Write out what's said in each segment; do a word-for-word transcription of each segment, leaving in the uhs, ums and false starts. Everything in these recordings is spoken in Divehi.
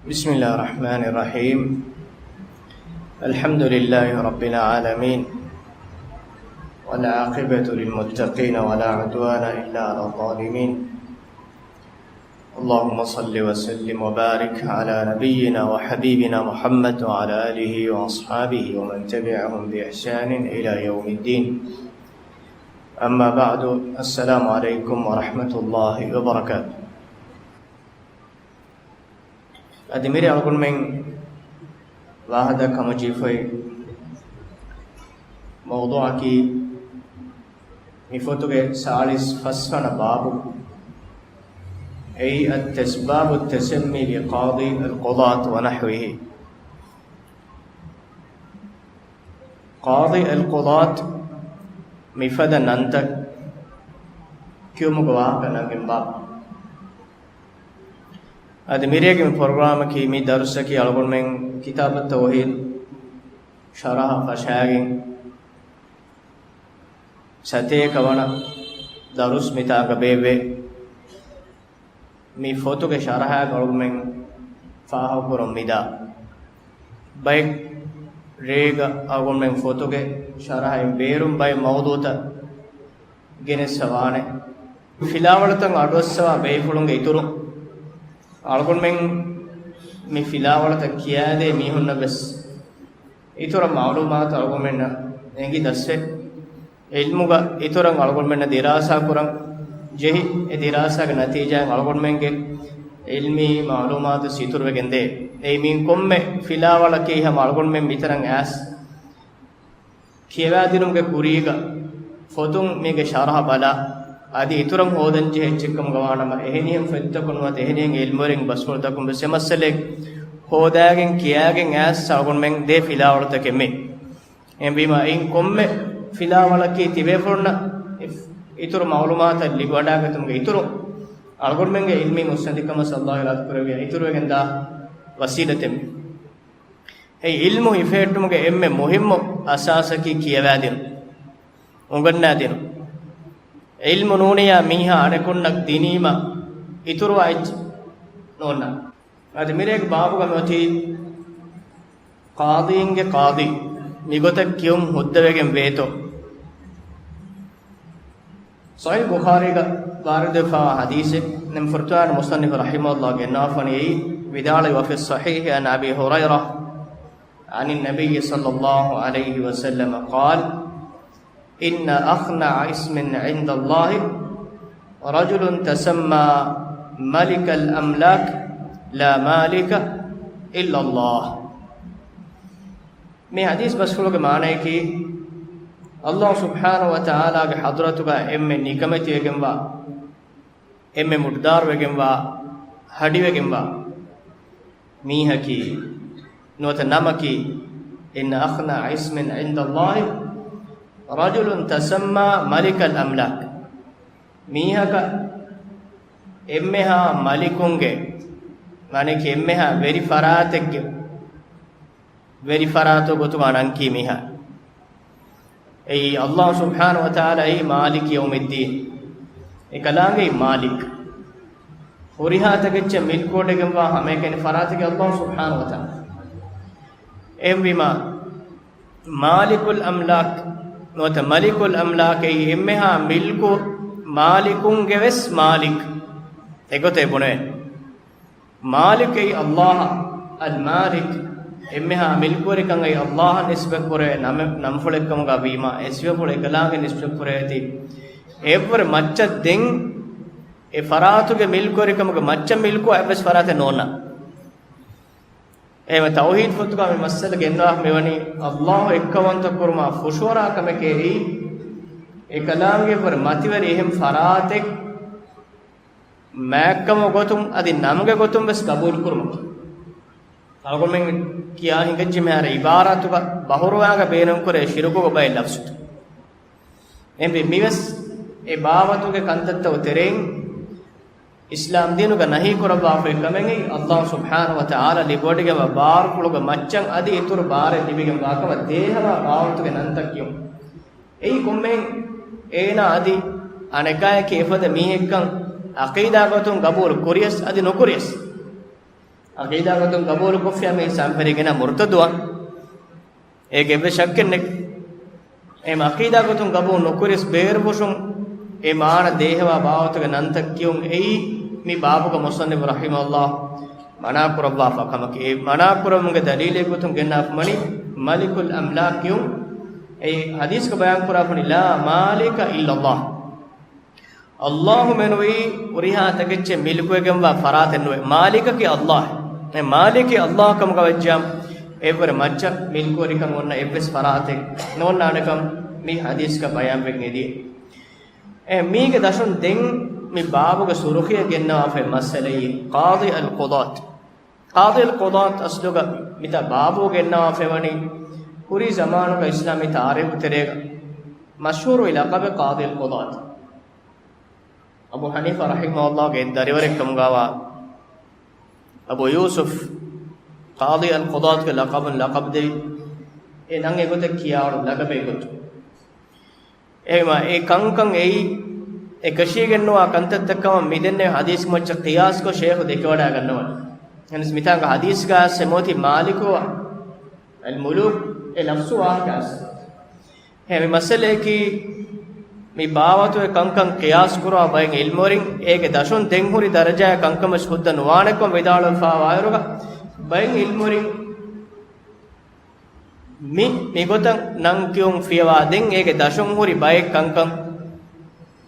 بسم الله الرحمن الرحيم. الحمد لله رب العالمين، والعاقبة للمتقين، ولا عدوان إلا على الظالمين. اللهم صل وسلم وبارك على نبينا وحبيبنا محمد وعلى آله وأصحابه ومن تبعهم بإحسان إلى يوم الدين. أما بعد، السلام عليكم ورحمة الله وبركاته. އަދި މިރޭ އަޅުގަނޑުމެން ވާހަކަ ކަމަށް ޖެހިފައި މައުޟޫޢަކީ މި ފޮތުގެ ސާޅީސް ފަސް ވަނަ ބާބު. އެއީ التسمية، باب التسمي بقاضي القضاة ونحوه. ޤާޟީ އަލްޤުޟާތު މިފަދަ ނަންތައް ކިޔުމުގެ ވާހަކަ ނަންގިން ބާބު. އަދި މިރޭގެ މި ޕްރޮގްރާމަކީ، މި ދަރުސަކީ އަޅުގަނޑުމެން ކިތާބު ތައުޙީދު ޝަރަޙަ ފަށާގެން ސަތޭކަ ވަނަ ދަރުސް މިތާނގަ ބޭއްވޭ. މި ފޮތުގެ ޝަރަޙައަށް އަޅުގަނޑުމެން ފާހަގަކުރަން މިދާ ބައެއް ރޭގަ އަޅުގަނޑުމެން ފޮތުގެ ޝަރަޙައިން ބޭރުން ބައެއް މައުޟޫޢުތައް ގެނެއްސަވާނެ. ފިލާވަޅުތައް އަޑުއައްސަވާ ބޭފުޅުންގެ އިތުރުން އަޅުގަނޑުމެން މި ފިލާވަޅުތައް ކިޔާދޭ މީހުންނަށް ވެސް އިތުރަށް މަޢުލޫމާތު އަޅުގަނޑުމެންނަށް އެނގި ދަސްވެ، ޢިލްމުގަ އިތުރަށް އަޅުގަނޑުމެންނަށް ދިރާސާ ކުރަން ޖެހި، އެ ދިރާސާގެ ނަތީޖާއިން އަޅުގަނޑުމެންގެ ޢިލްމީ މަޢުލޫމާތު އިތުރުވެގެންދޭ. އެއީ މިއިން ކޮންމެ ފިލާވަޅަކީ ހަމަ އަޅުގަނޑުމެން މިތަނަށް އައިސް ކިޔަވާދިނުމުގެ ކުރީގަ ފޮތުން މީގެ ޝަރަޙަ ބަލާ، އަދި އިތުރަށް ހޯދަން ޖެހޭ އެއްޗެއްކަމުގަ ވާނަމަ، އެހެނިހެން ފޮތްތަކުން ނުވަތަ އެހެނިހެން ޢިލްމުވެރިން ބަސްފުޅުތަކުން ވެސް އެ މައްސަލައެއް ހޯދާގެން ކިޔާގެން އައިސް އަޅުގަނޑުމެން ދޭ ފިލާވަޅުތަކެއް މީ. އެހެންވީމަ، އެއިން ކޮންމެ ފިލާވަޅަކީ ތިބޭފުޅުންނަށް އި-، އިތުރު މަޢުލޫމާތަށް ލިބިވަޑާގަތުމުގެ އިތުރުން، އަޅުގަނޑުމެންގެ ޢިލްމީ މުއްސަނދިކަމަށް ﷲ އިރާދަކުރެއްވިޔާ އިތުރުވެގެންދާ ވަސީލަތެއް މީ. އެއީ ޢިލްމު ހިފެހެއްޓުމުގެ އެންމެ މުހިއްމު އަސާސަކީ ކިޔަވާދިނުން، އުނގަންނާދިނުން. ޢިލްމު ނޫނިޔާ މީހާ އަނެކުންނަށް ދިނީމަ އިތުރުވާ އެއްޗެއް ނޯންނާނެ. އަދި މިރޭގެ ބާބުގަ މިއޮތީ ޤާޟީންގެ ޤާޟީ މިގޮތަށް ކިޔުން ހުއްދަވެގެން ވޭތޯ؟ ޞަޙީޙު ބުޚާރީގަ ވާރިދުވެފައިވާ ޙަދީޘެއް. ނަމަ ފުރަތަމަ މުޞައްނިފު ރަޙިމަހުﷲ ގެންނަވާފަ ވަނީ އެއީ، ވިދާޅުވި، وفي الصحيح عن أبي هريرة عن النبي صلى الله عليه وسلم قال، إن أخنع اسم عند الله رجل تسمى ملك الأملاك لا مالك إلا الله. މި ޙަދީޘް ބަސްފުޅުގެ މާނަޔަކީ، ﷲ ސުބްޙާނަހޫ ވަތަޢާލާގެ ޙަޟްރަތުގަ އެންމެ ނިކަމެތިވެގެންވާ، އެންމެ މުޑުދާރުވެގެންވާ، ހަޑިވެގެންވާ މީހަކީ، ނުވަތަ ނަމަކީ، إن أخنع اسم عند الله رجل تسمى ملك الأملاك. މީހަކަށް އެންމެހާ މަލިކުންގެ، މާނައަކީ އެންމެހާ ވެރި ފަރާތެއްގެ، ވެރި ފަރާތު ގޮތުގަ ނަންކީ މީހާ. އެއީ ﷲ ސުބްޙާނަހޫ ވަތަޢާލާ އެއީ މާލިކު ޔައުމިއްދީން. އެކަލާނގެ މާލިކް. ހުރިހާ ތަކެއްޗެއް މިލްކުވެގެންވާ ހަމައެކަނި ފަރާތެއްގެ ﷲ ސުބްޙާނަހޫ ވަތަޢާލާ. އެހެންވީމާ، މާލިކުލް އަމްލާކް ނުވަތަ މަލިކުލް އަމްލާކް އެއީ އެންމެހާ މިލްކު މާލިކުންގެ ވެސް މާލިކް. އެގޮތަށް ބުނެވޭނެ. މާލިކް އެއީ ﷲ، އަލް މާލިކް، އެންމެހާ މިލްކުވެރިކަން އެއީ ﷲ އަށް ނިސްބަތްކުރެވޭ ނަމެއް، ނަންފުޅެއްކަމުގަ ވީމާ، އެ ސިފަފުޅު އެކަލާނގެ ނިސްބަތްކުރެވޭތީ. އެއަށްވުރެ މައްޗަށް ދެން އެ ފަރާތުގެ މިލްކުވެރިކަމުގެ މައްޗަށް މިލްކު އެއްވެސް ފަރާތެއް ނޯންނާނެ. އެހެންވެ، ތައުޙީދު ފޮތުގަ މި މައްސަލަ ގެންނަވާ މިވަނީ ﷲ އެއްކައުވަންތަ ކުރުމާ ފުށުއަރާ ކަމެކޭ އެއީ، އެކަލާނގެއަށްވުރެ މަތިވެރި އެހެން ފަރާތެއް މާތްކަމުގެ ގޮތުން އަދި ނަމުގެ ގޮތުން ވެސް ގަބޫލުކުރުމަކީ. އަޅުގަނޑުމެން ކިޔާ ހިނގައްޖެ މިހާރު ޢިބާރާތުގަ ބަހުރުވާގަ ބޭނުންކުރޭ ޝިރުކުގެ ބައެއް ލަފްޒުތައް. އެހެންވެ، މިވެސް އެ ބާވަތުގެ ކަންތައްތައް ތެރެއިން އިސްލާމް ދީނުގަ ނަހީ ކުރައްވާފައި ކަމެއް އެއީ، ﷲ ސުބްޙާނަހޫ ވަތަޢާލާ ލިބިވަޑައިގެންވާ ބާރުފުޅުގެ މައްޗަށް އަދި އިތުރު ބާރެއް ލިބިގެންވާ ކަމަށް ދޭހަވާ ބާވަތުގެ ނަންތައް ކިޔުން. އެއީ ކޮންމެހެން އޭނާ އަދި އަނެކާއެކީ އެފަދަ މީހެއްކަން ޢަޤީދާ ގޮތުން ގަބޫލު ކުރިޔަސް އަދި ނުކުރިޔަސް، ޢަޤީދާ ގޮތުން ޤަބޫލުކޮށްފިއްޔާ މީ ސަންފެރިގެންނާ މުރުތަދުވާން. އޭގެ އެއްވެސް ޝައްކެއް ނެތް. އެހެން ޢަޤީދާ ގޮތުން ޤަބޫލު ނުކުރިސް ބޭރުފުށުން އެ މާނަ ދޭހަވާ ބާވަތުގެ ނަންތައް ކިޔުން އެއީ މި ބާބުގަ މުޞައްނިފު ރަޙިމަހުﷲ މަނާކުރައްވާފަ ކަމަކީ. އެ މަނާކުރެވުމުގެ ދަލީލެއް ގޮތުން ގެންނާފަ ވަނީ މަލިކުލް އަމްލާކް ކިޔުން. އެ ޙަދީޘްގަ ބަޔާންކުރާފަ ވަނީ ލާ މާލިކަ އިއްލަﷲ. ﷲ މެނުވީ ހުރިހާ ތަކެއްޗެއް މިލްކުވެގެންވާ ފަރާތެއް ނުވޭ. މާލިކަކީ ﷲ. އެ މާލިކީ ﷲ ކަމުގަ ވެއްޖާ، އެއްވަރެއް މައްޗަށް މިލްކުވެރިކަން އޮންނަ އެއްވެސް ފަރާތެއް ނޯންނާނެކަން މި ޙަދީޘްގަ ބަޔާންވެގެން އެދި. އެ މީގެ ދަށުން ދެން މި ބާބުގެ ސުރުޚީއަށް ގެންނަވާފައި މައްސަލައީ ޤާޟީ އަލް ޤުޟާތް. ޤާޟީ އަލް ޤުޟާތް އަސްލުގަ މިތާ ބާބު ގެންނަވާފައިވަނީ ކުރީ ޒަމާނުގަ އިސްލާމީ ތާރީޚު ތެރޭގަ މަޝްހޫރު ލަޤަބެއް ޤާޟީ އަލް ޤުޟާތް. އަބޫ ޙަނީފާ ރަޙިމަހުﷲގެ ދަރިވަރެއް ކަމުގަވާ އަބޫ ޔޫސުފް ޤާޟީ އަލް ޤުޟާތުގެ ލަޤަބުން ލަޤަބު ދެވި. އެ ނަން އެގޮތަށް ކިޔާއަޅު ލަޤަބެއް ގޮތުން. އެހެންވީމާ އެ ކަންކަން އެއީ އެ ކަށީގެންނުވާ ކަންތައްތައް ކަމަށް މިދެންނެވި ޙަދީޘް މައްޗަށް ޤިޔާސްކޮށް ޝޭޚު ދެކެވަޑައިގަންނަވަނީ. އެހެނަސް މިތާނގަ ޙަދީޘްގަ އައިސް އެމޮތީ މާލިކު އަލް މުލޫކް އެ ލަފްޒު ވާހަކަ އައިސް. އެހެން މި މައްސަލަޔަކީ މި ބާވަތުގެ ކަންކަން ޤިޔާސް ކުރާ ބައެއް ޢިލްމުވެރިން އޭގެ ދަށުން ދެން ހުރި ދަރަޖާއެއް ކަންކަމަށް ހުއްދަ ނުވާނެކަން ވިދާޅުވެފައިވާއިރުގަ ބައެއް ޢިލްމުވެރިން މި، މިގޮތަށް ނަން ކިޔުން ފިޔަވާ ދެން އޭގެ ދަށުން ހުރި ބައެއް ކަންކަން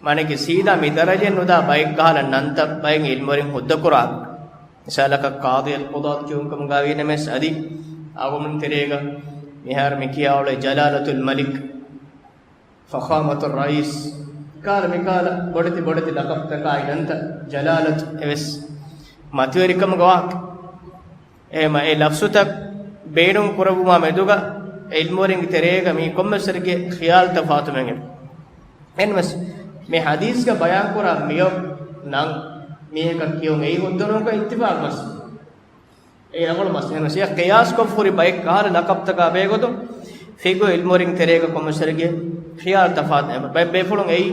މާނައަކީ ސީދާ މި ދަރަޖައެއް ނުދާ ބައެއް ކަހަލަ ނަންތައް ބައެއް ޢިލްމުވެރިން ހުއްދަ ކުރާ. މިސާލަކަށް ޤާޟީ އަލް ޤުޟާތް ކިޔުން ކަމުގަ ވީނަމަވެސް އަދި އަޅުގަނޑުމެން ތެރޭގަ މިހާރު މި ކިޔާއުޅޭ ޖަލާލަތުލް މަލިކް، ފަޚާމަތު ރައީސް، ކާލަ މިކާލަ ބޮޑެތި ބޮޑެތި ލަޤަބްތަކާއި ނަންތައް ޖަލާލަތު އެވެސް މަތިވެރިކަމުގެ ވާހަކަ. އެހެންވީމާ އެ ލަފްޒުތައް ބޭނުން ކުރެއްވުމާ މެދުގަ ޢިލްމުވެރިންގެ ތެރޭގަ މީ ކޮންމެސް ވަރެއްގެ ޚިޔާލު ތަފާތުވެގެން. އެހެންވެސް މި ޙަދީޘްގަ ބަޔާންކުރާ މިއޮތް ނަން މީހަކަށް ކިޔުން އެއީ ހުއްދަ ނޫންކަން އިއްތިފާޤު މަސް. އެ ރަނގަޅު މަސް. އެހެންވެސް އެ ޤިޔާސްކޮށްފަ ހުރި ބައެއް ކަހަލަ ލަޤަބްތަކާ ބެހޭގޮތުން ފިޤުހު ޢިލްމުވެރިން ތެރޭގަ ކޮންމެސް ވަރެއްގެ ޚިޔާލު ތަފާތު. ބައެއް ބޭފުޅުން އެއީ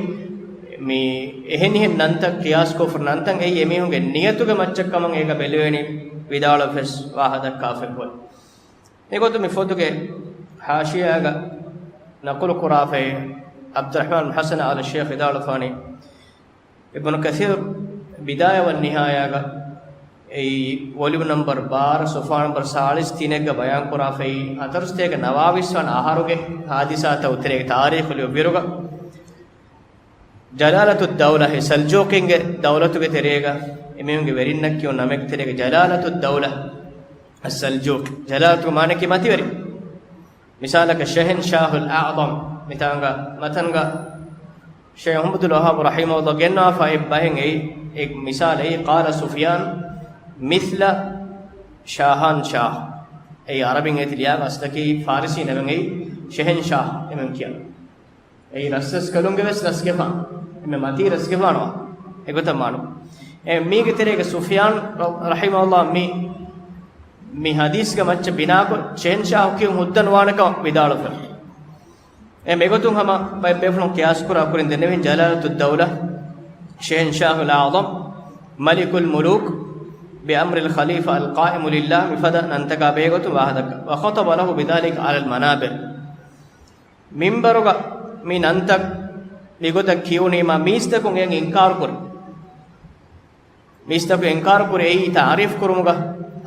މި އެހެނިހެން ނަންތައް ޤިޔާސްކޮށްފަ ނަންތައް އެއީ އެމީހުންގެ ނިޔަތުގެ މައްޗަށް ކަމަށް އޭގަ ބެލެވޭނީ ވިދާޅުވެފަވެސް ވާހަކަ ދައްކާފައި އޮތް. އެގޮތުން މި ފޮތުގެ ޙާޝިޔާގަ ނަޤުލު ކުރާފައި ޢަބްދުއްރަޙްމާން ޙަސަން އާލު ޝޭޚް ވިދާޅުވެފަވަނީ، އިބްނު ކަޘީރު ބިދާޔާ ވައްނިހާޔާގަ އެއީ ވޮލިއުމް ނަމްބަރު ބާރަ، ޞަފްޙާ ނަމްބަރު ސާޅީސް ތިނެއްގަ ބަޔާންކުރާފައި ހަތަރުސަތޭކަ ނަވާވީސް ވަނަ އަހަރުގެ ޙާދިސާތައް ތެރޭގެ ތާރީޚު ލިޔުއްވިއިރުގަ، ޖަލާލަތުއްދައުލާ، ސަލްޖޫޤީންގެ ދައުލަތުގެ ތެރޭގަ އެމީހުންގެ ވެރިންނަށް ކިޔުނު ނަމެއްގެ ތެރޭގަ ޖަލާލަތުއްދައުލާ އައްސަލްޖޫޤީ. ޖަލާލަތުގެ މާނައަކީ މަތިވެރި. މިސާލަކަށް ޝަހެންޝާހުލް އަޢްޡަމް، މިތާނގަ މަތަންގަ ޝޭޚް މުޙައްމަދުލް ވައްހާބު ރަޙިމަހުﷲ ގެންނަވާފަ އެއް ބަހެއް އެއީ، އެ މިސާލަކީ، ޤާލަ ސުފްޔާން މިސްލަ ޝާހާން ޝާހް. އެއީ ޢަރަބިން އޭތި ލިޔާ އަސްލަކީ ފާރިސީ ނަމެއް އެއީ ޝެހެންޝާހް އެމެން ކިޔަން. އެއީ ރަސްރަސްކަލުންގެ ވެސް ރަސްގެފާނު. އެންމެ މަތީ ރަސްގެފާނު. އެގޮތަށް މާނަ. އެ މީގެ ތެރޭގަ ސުފްޔާން ރަ-، ރަޙިމަހުﷲ މި، މި ޙަދީޘްގެ މައްޗަށް ބިނާކޮށް ޝެހެންޝާހް ކިޔުން ހުއްދަ ނުވާނެކަން ވިދާޅުވެފަ. އެ މިގޮތުން ހަމަ ބައެއް ބޭފުޅުން ޤިޔާސްކުރާ ކުރިން ދެންނެވިން ޖަލާލަތުއްދައުލާ، ޝެހެންޝާހުލް އަޢްޡަމް، މަލިކުލް މުލޫކް، ބިއަމްރިލް ޚަލީފާ އަލްޤާއިމު ލިއްލާހް، މިފަދަ ނަންތަކާ ބެހޭގޮތުން ވާހަކަ ދައްކާ. ވަޚަޠަބަ ލަހު ބިޛާލިކަ ޢަލަލް މަނާބިރް. މިންބަރުގަ މި ނަންތައް މިގޮތަށް ކިޔުނީމާ މީސްތަކުން އެއަށް އިންކާރު ކުރި. މީސްތަކު އިންކާރު ކުރި އެއީ ތަޢުރީފު ކުރުމުގަ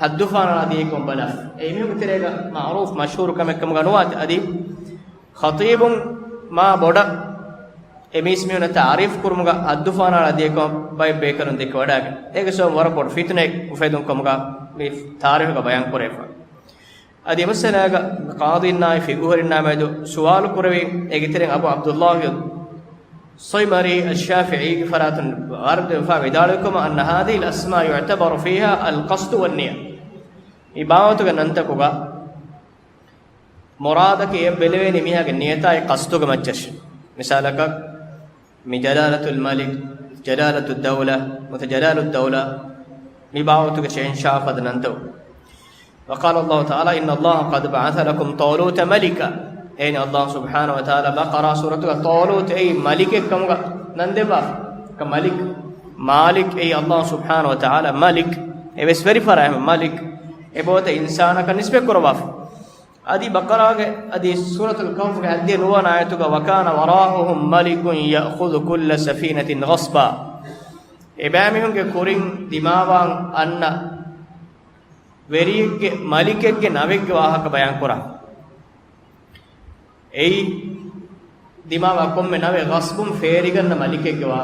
ހައްދުފަހަނައަޅާ ދިޔައިކަމަށް ބަލާފަ. އެ އެމީހުންގެ ތެރޭގަ މަޢުރޫފު މަޝްހޫރު ކަމެއް ކަމުގަ ނުވާތީ. އަދި ޚަޠީބުން މާ ބޮޑަށް އެ މީސްމީހުންނަށް ތަޢުރީފު ކުރުމުގަ ހައްދުފަހަނައަޅާ ދިޔައިކަމަށް ބައެއް ބޭކަލުން ދެކެވަޑައިގެން. އޭގެ ސަބަބުން ވަރަށް ބޮޑު ފިތުނައެއް އުފެދުން ކަމުގަ މި ތާރީޚުގަ ބަޔާން ކުރެވިފަ. އަދި އެ މައްސަލާގަ ޤާޟީންނާއި ފިޤުހުވެރިންނާ މެދު ސުވާލު ކުރެވި، އޭގެ ތެރެއިން އަބޫ ޢަބްދުﷲ ޞައިމަރީ އައްޝާފިޢީގެ ފަރާތުން ވާރިދުވެފަ ވިދާޅުވިކަމަށް، أن هذه الأسماء يعتبر فيها القصد والنية. މި ބާވަތުގެ ނަންތަކުގަ މުރާދަކީ އެ ބެލެވޭނީ މީހާގެ ނިޔަތާއި ޤަޞްދުގެ މައްޗަށް. މިސާލަކަށް، މި ޖަލާލަތުލް މަލިކް، ޖަލާލަތުއްދައުލާ، ނުވަތަ ޖަލާލުއްދައުލާ، މި ބާވަތުގެ ޝެހެންޝާހް ފަދަ ނަންތައް. وقال الله تعالى، إن الله قد بعث لكم طالوت ملكا. އޭނަ ﷲ ސުބްޙާނަހޫ ވަތަޢާލާ ބަޤަރާ ސޫރަތުގަ ޠާލޫތު އެއީ މަލިކެއް ކަމުގަ ނަން ދެއްވާފަ. މަލިކް، މާލިކް އެއީ ﷲ ސުބްޙާނަހޫ ވަތަޢާލާ މަލިކް. އެވެސް ވެރިފަރާތް މަލިކް އެބައޮތަ އިންސާނަކަށް ނިސްބަތް ކުރައްވާފަ. އަދި ބަޤަރާގެ އަދި ސޫރަތުލް ކަހުފުގެ ހައްދިހަ ނުވަވަނަ އާޔަތުގަ وكان وراءهم ملك يأخذ كل سفينة غصبا. އެބައިމީހުންގެ ކުރިން ދިމާވާން އަންނަ ވެރިއެއްގެ މަލިކެއްގެ ނަވެއްގެ ވާހަކަ ބަޔާން ކުރާ. އެއީ ދިމާވާ ކޮންމެ ނަވެއް ޣަޞްބުން ފޭރިގަންނަ މަލިކެއްގެ ވާ.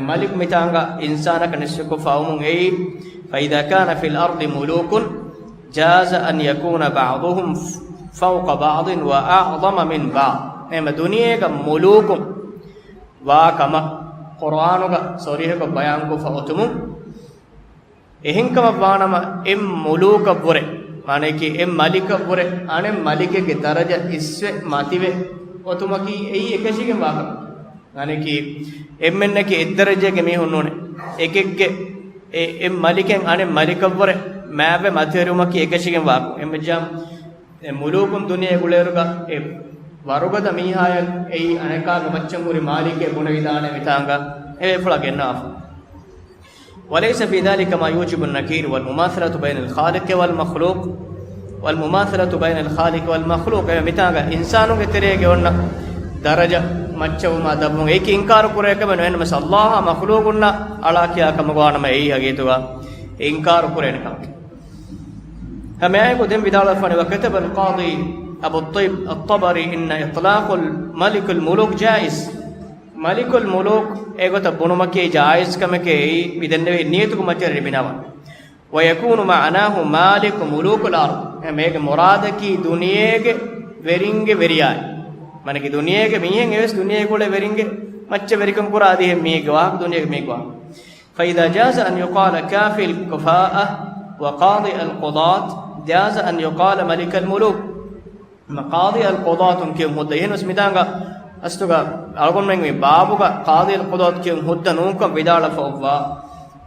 މަލިކު މިތާނގަ އިންސާނަކަށް ނިސްބަތްކޮށްފަ އައުމުން އެއީ، فإذا كان في الأرض ملوك جاز أن يكون بعضهم فوق بعض وأعظم من بعض. އެހެން ދުނިޔޭގަ މުލޫކުން ވާ ކަމަށް ޤުރްއާނުގަ ޞަރީޙަކޮށް ބަޔާންކޮށްފަ އޮތުމުން، އެހެންކަމަށް ވާނަމަ، އެއް މުލޫކަށްވުރެ، މާނަޔަކީ އެއް މަލިކަށްވުރެ އަނެއް މަލިކެއްގެ ދަރަޖަ އިސްވެ މަތިވެ އޮތުމަކީ އެއީ އެކަށީގެންވާކަމެއް. މާނަޔަކީ އެންމެންނަކީ އެއްދަރަޖައެއްގެ މީހުން ނޫނޭ. އެކެއްގެ އެ، އެއް މަލިކެއް އަނެއް މަލިކަށްވުރެ މާތްވެ މަތިވެރިވުމަކީ އެކަށީގެންވާކަމެއް. އެހެންވެއްޖާމަ، އެ މުލޫކުން ދުނިޔޭގެ އުޅޭއިރުގަ އެ ވަރުގަދަ މީހާޔަށް އެއީ އަނެކާގެ މައްޗަށް ހުރި މާލިކޭ ބުނެވިދާނެ މިތާނގަ އެ ބޭފުޅާ ގެންނަވާފަ. وليس في ذلك ما يوجب النكير والمماثلة بين الخالق والمخلوق، والمماثلة بين الخالق والمخلوق. އެ މިތާނގަ އިންސާނުންގެ ތެރޭގެ އޮންނަ ދަރަޖަ މައްޗަވުމާ ދަށްވުން އެކި އިންކާރު ކުރޭ ކަމެއް ނުވެ، ނަމަވެސް ﷲ އާ މަޚްލޫޤުންނާ އަޅާ ކިޔާ ކަމަކަށް ވާނަމަ އެއީ ހަގީގަތުގަ އިންކާރު ކުރޭނެ ކަމެއް. ހަމައެއާއެކު ދެން ވިދާޅުވެފާނެ، وكتب القاضي أبو الطيب الطبري إن إطلاق ملك الملوك جائز. މަލިކުލް މުލޫކް އެގޮތަށް ބުނުމަކީ ޖާއިޒް ކަމެކޭ، މި ދެންނެވި ނިޔަތުގެ މައްޗަށް ލިބިނަވާ. ويكون معناه مالك ملوك الأرض. އެ މޭގެ މުރާދަކީ ދުނިޔޭގެ ވެރިންގެ ވެރިޔާއި. މާނަކީ ދުނިޔޭގެ މީހެއް އެވެސް ދުނިޔޭގެ އުޅޭ ވެރިންގެ މައްޗަށް ވެރިކަން ކުރާ އަދި މީގެ ވާހަކަ ދުނިޔޭގެ މީގެ ވާހަކަ. فإذا جاز أن يقال كافي الكفاءة وقاضي القضاة، جاز أن يقال ملك الملوك. މަ ޤާޟީ އަލް ޤުޟާތުން ކިޔުން ހުއްދަ. އެހެނަސް މިދާނގަ އަސްލުގަ އަޅުގަނޑުމެން މި ބާބުގަ ޤާޟީ އަލް ޤުޟާތު ކިޔުން ހުއްދަ ނޫންކަން ވިދާޅަފަ އޮއްވާ.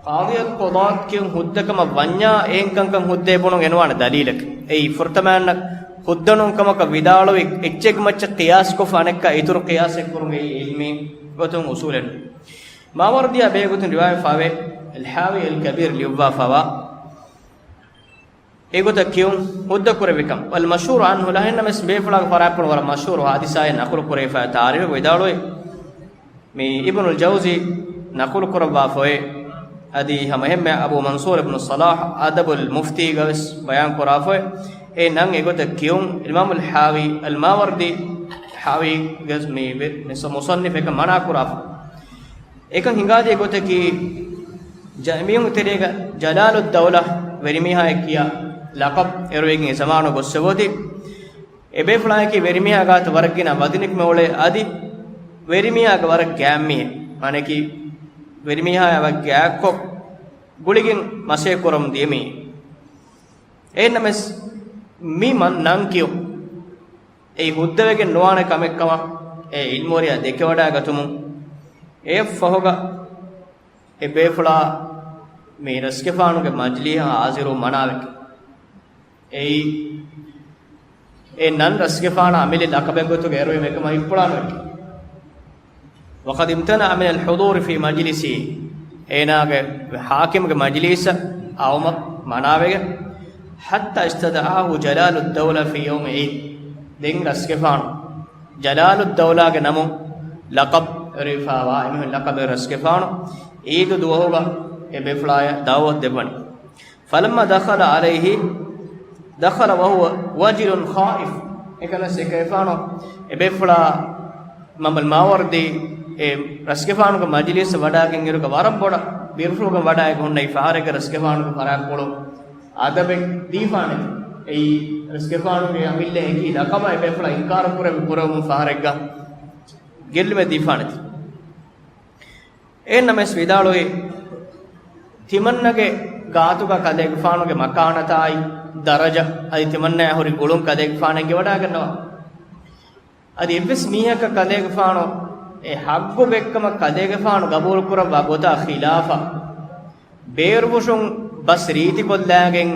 ޤާޟީ އަލް ޤުޟާތު ކިޔުން ހުއްދަކަމަށް ވަންޏާ އެހެން ކަންކަން ހުއްދައޭ ބުނުން އެނުވާނެ ދަލީލެއް. އެއީ ފުރަތަމައިންނަށް ހުއްދަ ނޫން ކަމަކަށް ވިދާޅުވި އެއްޗެއްގެ މައްޗަށް ޤިޔާސްކޮށްފަ އަނެއްކާ އިތުރު ޤިޔާސެއް ކުރުން އެއީ ޢިލްމީ ގޮތުން އުޞޫލެއް ނޫން. މާވަރްދީއާ ބެހޭގޮތުން ރިވާޔަތްވެފައިވޭ، އަލް ޙާވީ އަލް ކަބީރު ލިޔުއްވާފައިވާ، އެގޮތަށް ކިޔުން ހުއްދަ ކުރެވިކަން. والمشهور عنه، އެހެންނަމަވެސް ބޭފުޅާގެ ފަރާތްޕުޅު ވަރަށް މަޝްހޫރު ޙާދިސާއެއް ނަޤުލު ކުރެވިފައި ތާރީޚުގަ ވިދާޅުވި. މި އިބްނުލް ޖައުޒީ ނަޤުލު ކުރައްވާފައި، އަދި ހަމައެހެންމެ އަބޫ މަންސޫރު އިބްނު ޞަލާޙް އަދަބުލް މުފްތީގަވެސް ބަޔާން ކުރާފައި، އެ ނަން އެގޮތަށް ކިޔުން އިމާމުލް ޙާވީ އަލް މާވަރްދީ ޙާވީގެ މި ވެ-، މި މުޞައްނިފް އެކަން މަނާ ކުރާފަ. އެކަން ހިނގާދިޔަ ގޮތަކީ، ޖަ-، މީހުން ތެރޭގަ ޖަލާލުއްދައުލާ ވެރިމީހާއޭ ކިޔާ ލަޤަބް އެރުވިގެން އެ ޒަމާނު ގޮއްސެވޮތީ، އެބޭފުޅާއަކީ ވެރިމީހާ ގާތު ވަރަށް ގިނަ ވަޒަނެއް މި އުޅޭ އަދި ވެރިމީހާގެ ވަރަށް ގާތްމީހެއް. މާނައަކީ ވެރިމީހާއާ ވަރަށް ގާތްކޮށް ގުޅިގެން މަސޭ ކުރަމުން ދިޔަ މީހެއް. އެހެންނަމަވެސް މި މަ-، ނަން ކިޔުން އެއީ ހުއްދަވެގެން ނުވާނެ ކަމެއްކަމަށް އެ ޢިލްމުވެރިޔާ ދެކެވަޑައިގަތުމުން އެއަށްފަހުގަ އެ ބޭފުޅާ މި ރަސްގެފާނުގެ މަޖިލީހަށް ހާޒިރުވުން މަނާވެގެން. އެއީ، އެ ނަން ރަސްގެފާނަށް އަމިއްލަ ލަޤަބެއް ގޮތުގަ އެރުވީމަ އެކަމަށް އިއްޕުޅާނުވެގެން. وقد امتنع من الحضور في مجلسه، އޭނާގެ ޙާކިމުގެ މަޖިލީސަށް އައުމަށް މަނާވެގެން. حتى استدعاه جلال الدولة في يوم عيد، ދެން ރަސްގެފާނު ޖަލާލުއްދައުލާގެ ނަމުން ލަޤަބް އެރިފައިވާ އެމީހުން ލަޤަބެއް ރަސްގެފާނު ޢީދު ދުވަހުގަ އެ ބޭފުޅާޔަށް ދަޢުވަތު ދެއްވަނީ. فلما دخل عليه دخل وهو وجل خائف. އެކަން ރަސްގެފާނު އެ ބޭފުޅާ މަމަލް މާވަރްދީ އެ ރަސްގެފާނުގެ މަޖިލީސަށް ވަޑައިގެން އިރުގަ ވަރަށް ބޮޑަށް ބިރުފުޅުގަ ވަޑައިގެން ހުންނަ އެއް ފަހަރެއްގަ ރަސްގެފާނުގެ ފަރާތްޕުޅު އަދަބެއް ދީފާނެތި. އެއީ ރަސްގެފާނުގެ އަމިއްލަ އެކި ލަޤަބަށް އެ ބޭފުޅާ އިންކާރު ކުރެވި ކުރެވުމުން ފަހަރެއްގަ ގެއްލުމެއް ދީފާނެތި. އެހެންނަމަވެސް ވިދާޅުވީ، ތިމަންނަގެ ގާތުގަ ކަލޭގެފާނުގެ މަކާނަތާއި ދަރަޖަ އަދި ތިމަންނަޔާ ހުރި ގުޅުން ކަލޭގެފާނަށް އެނގިވަޑައިގަންނަވާ. އަދި އެއްވެސް މީހަކަށް ކަލޭގެފާނު އެ ޙައްޤު ދެއްކަމަށް ކަލޭގެފާނު ގަބޫލުކުރައްވާ ގޮތާ ޚިލާފަށް، ބޭރުފުށުން ބަސް ރީތިކޮށްލާގެން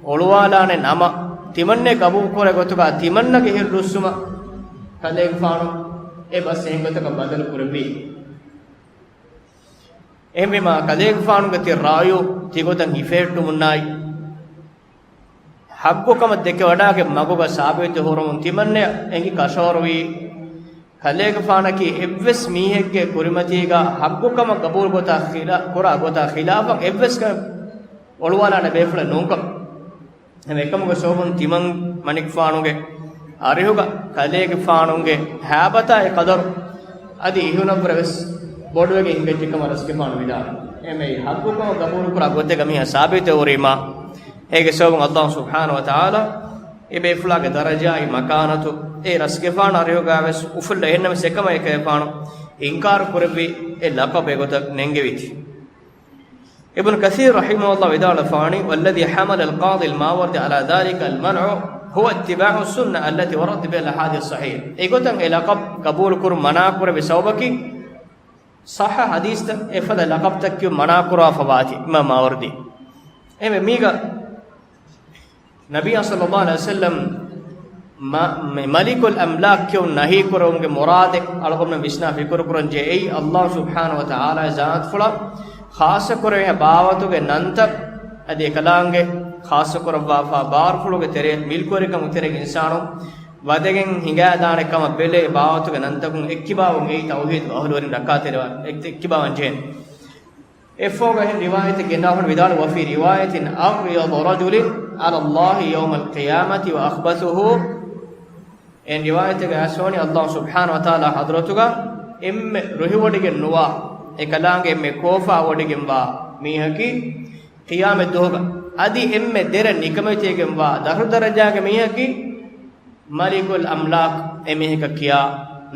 އޮޅުވާލާނެ ނަމަ، ތިމަންނަ ގަބޫލުކުރޭ ގޮތުގަ ތިމަންނަގެ ހިތް ރުއްސުމަށް ކަލޭގެފާނު އެ ބަސް އެހެން ގޮތަކަށް ބަދަލު ކުރެއްވީ. އެހެންވީމާ، ކަލޭގެފާނުގެ ތި ރާޔު ތިގޮތަށް ހިފެހެއްޓުމުންނާއި، ޙައްޤު ކަމަށް ދެކެވަޑާގެން މަގުގަ ސާބިތު ހުރުމުން ތިމަންނަޔަށް އެނގި ކަށަވަރުވީ، ކަލޭގެފާނަކީ އެއްވެސް މީހެއްގެ ކުރިމަތީގަ ޙައްޤު ކަމަށް ޤަބޫލު ގޮތާ ޚިލާ-، ކުރާ ގޮތާ ޚިލާފަށް އެއްވެސް ކަމެއް އޮޅުވާލާނެ ބޭފުޅެއް ނޫންކަމަށް. އެހެން އެކަމުގެ ސަބަބުން ތިމަން މަނިކުފާނުގެ އަރިހުގަ ކަލޭގެފާނުގެ ހައިބަތާ އެ ޤަދަރު އަދި އިހުނަށްވުރެ ވެސް ބޮޑުވެގެން ހިނގައްޖެ ކަމަށް ރަސްގެފާނު ވިދާޅުވި. އެހެންވެ ޙައްޤު ކަމަށް ޤަބޫލު ކުރާ ގޮތެއްގަ މީހާ ސާބިތެއް ހުރީމާ، އޭގެ ސަބަބުން ﷲ ސުބްޙާނަހޫ ވަތަޢާލާ އެ ބޭފުޅާގެ ދަރަޖާއި މަކާނަތު އެ ރަސްގެފާނު އަރިހުގަ ވެސް އުފުއްލަ. އެހެންނަމަވެސް އެކަމަށް އެކަލޭގެފާނު އިންކާރު ކުރެއްވި އެ ލަޤަބު އެގޮތަށް ނެންގެވީތީ. އިބްނު ކަޘީރު ރަޙިމަހުﷲ ވިދާޅުވެފާނީ، والذي حمل القاضي الماوردي على ذلك المنع هو اتباع السنة التي وردت بها الأحاديث الصحيحة. އެގޮތަށް އެ ލަޤަބު ޤަބޫލު ކުރުން މަނާ ކުރެއްވި ސަބަބަކީ، ޞައްޙަ ޙަދީޘްތައް އެފަދަ ލަޤަބުތައް ކިޔުން މަނާ ކުރާފަ ވާތީ އިމާމް މާވަރްދީ. އެހެންވެ މީގަ ނަބިއްޔާ ޞައްލައްލާހު ޢަލައިހި ވަސައްލަމް މަ-، މެ-، މަލިކުލް އަމްލާކް ކިޔުން ނަހީ ކުރެވުމުގެ މުރާދެއް އަޅުގަނޑުމެން ވިސްނާ ފިކުރު ކުރަން ޖެހޭ. އެއީ ﷲ ސުބްޙާނަހޫ ވަތަޢާލާގެ ޒާތުފުޅަށް ޚާއްޞަކުރެވޭ ބާވަތުގެ ނަންތައް އަދި އެކަލާނގެ ޚާއްޞަކުރައްވާފާ ބާރުފުޅުގެ ތެރެ މިލްކުވެރިކަމުގެ ތެރެއިން އިންސާނުން ވަދެގެން ހިނގާދާނެ ކަމަށް ބެލޭ ބާވަތުގެ ނަންތަކުން އެއްކިބާވުން އެއީ ތައުޙީދުގެ އަހުލުވެރިން ރައްކާތެރިވާ އެއް-، އެއްކިބާވަން ޖެހޭނެ. އެއަށްފަހުގަ އެހެން ރިވާޔަތެއް ގެންދަވާފަން ވިދާޅު، وفي رواية أغيظ رجل على الله يوم القيامة وأخبثه. އެހެން ރިވާޔަތެއްގަ އައިސްފަވަނީ ﷲ ސުބްޙާނަހޫ ވަތަޢާލާ ޙަޟްރަތުގަ އެންމެ ރުހިވޮޑިގެން ނުވާ، އެކަލާނގެ އެންމެ ކޯފާވޮޑިގެންވާ މީހަކީ ޤިޔާމަތް ދުވަހުގަ، އަދި އެންމެ ދެރަ ނިކަމެތިވެގެންވާ ދަށުދަރަޖާގެ މީހަކީ މަލިކުލް އަމްލާކް އެމީހަކަށް ކިޔާ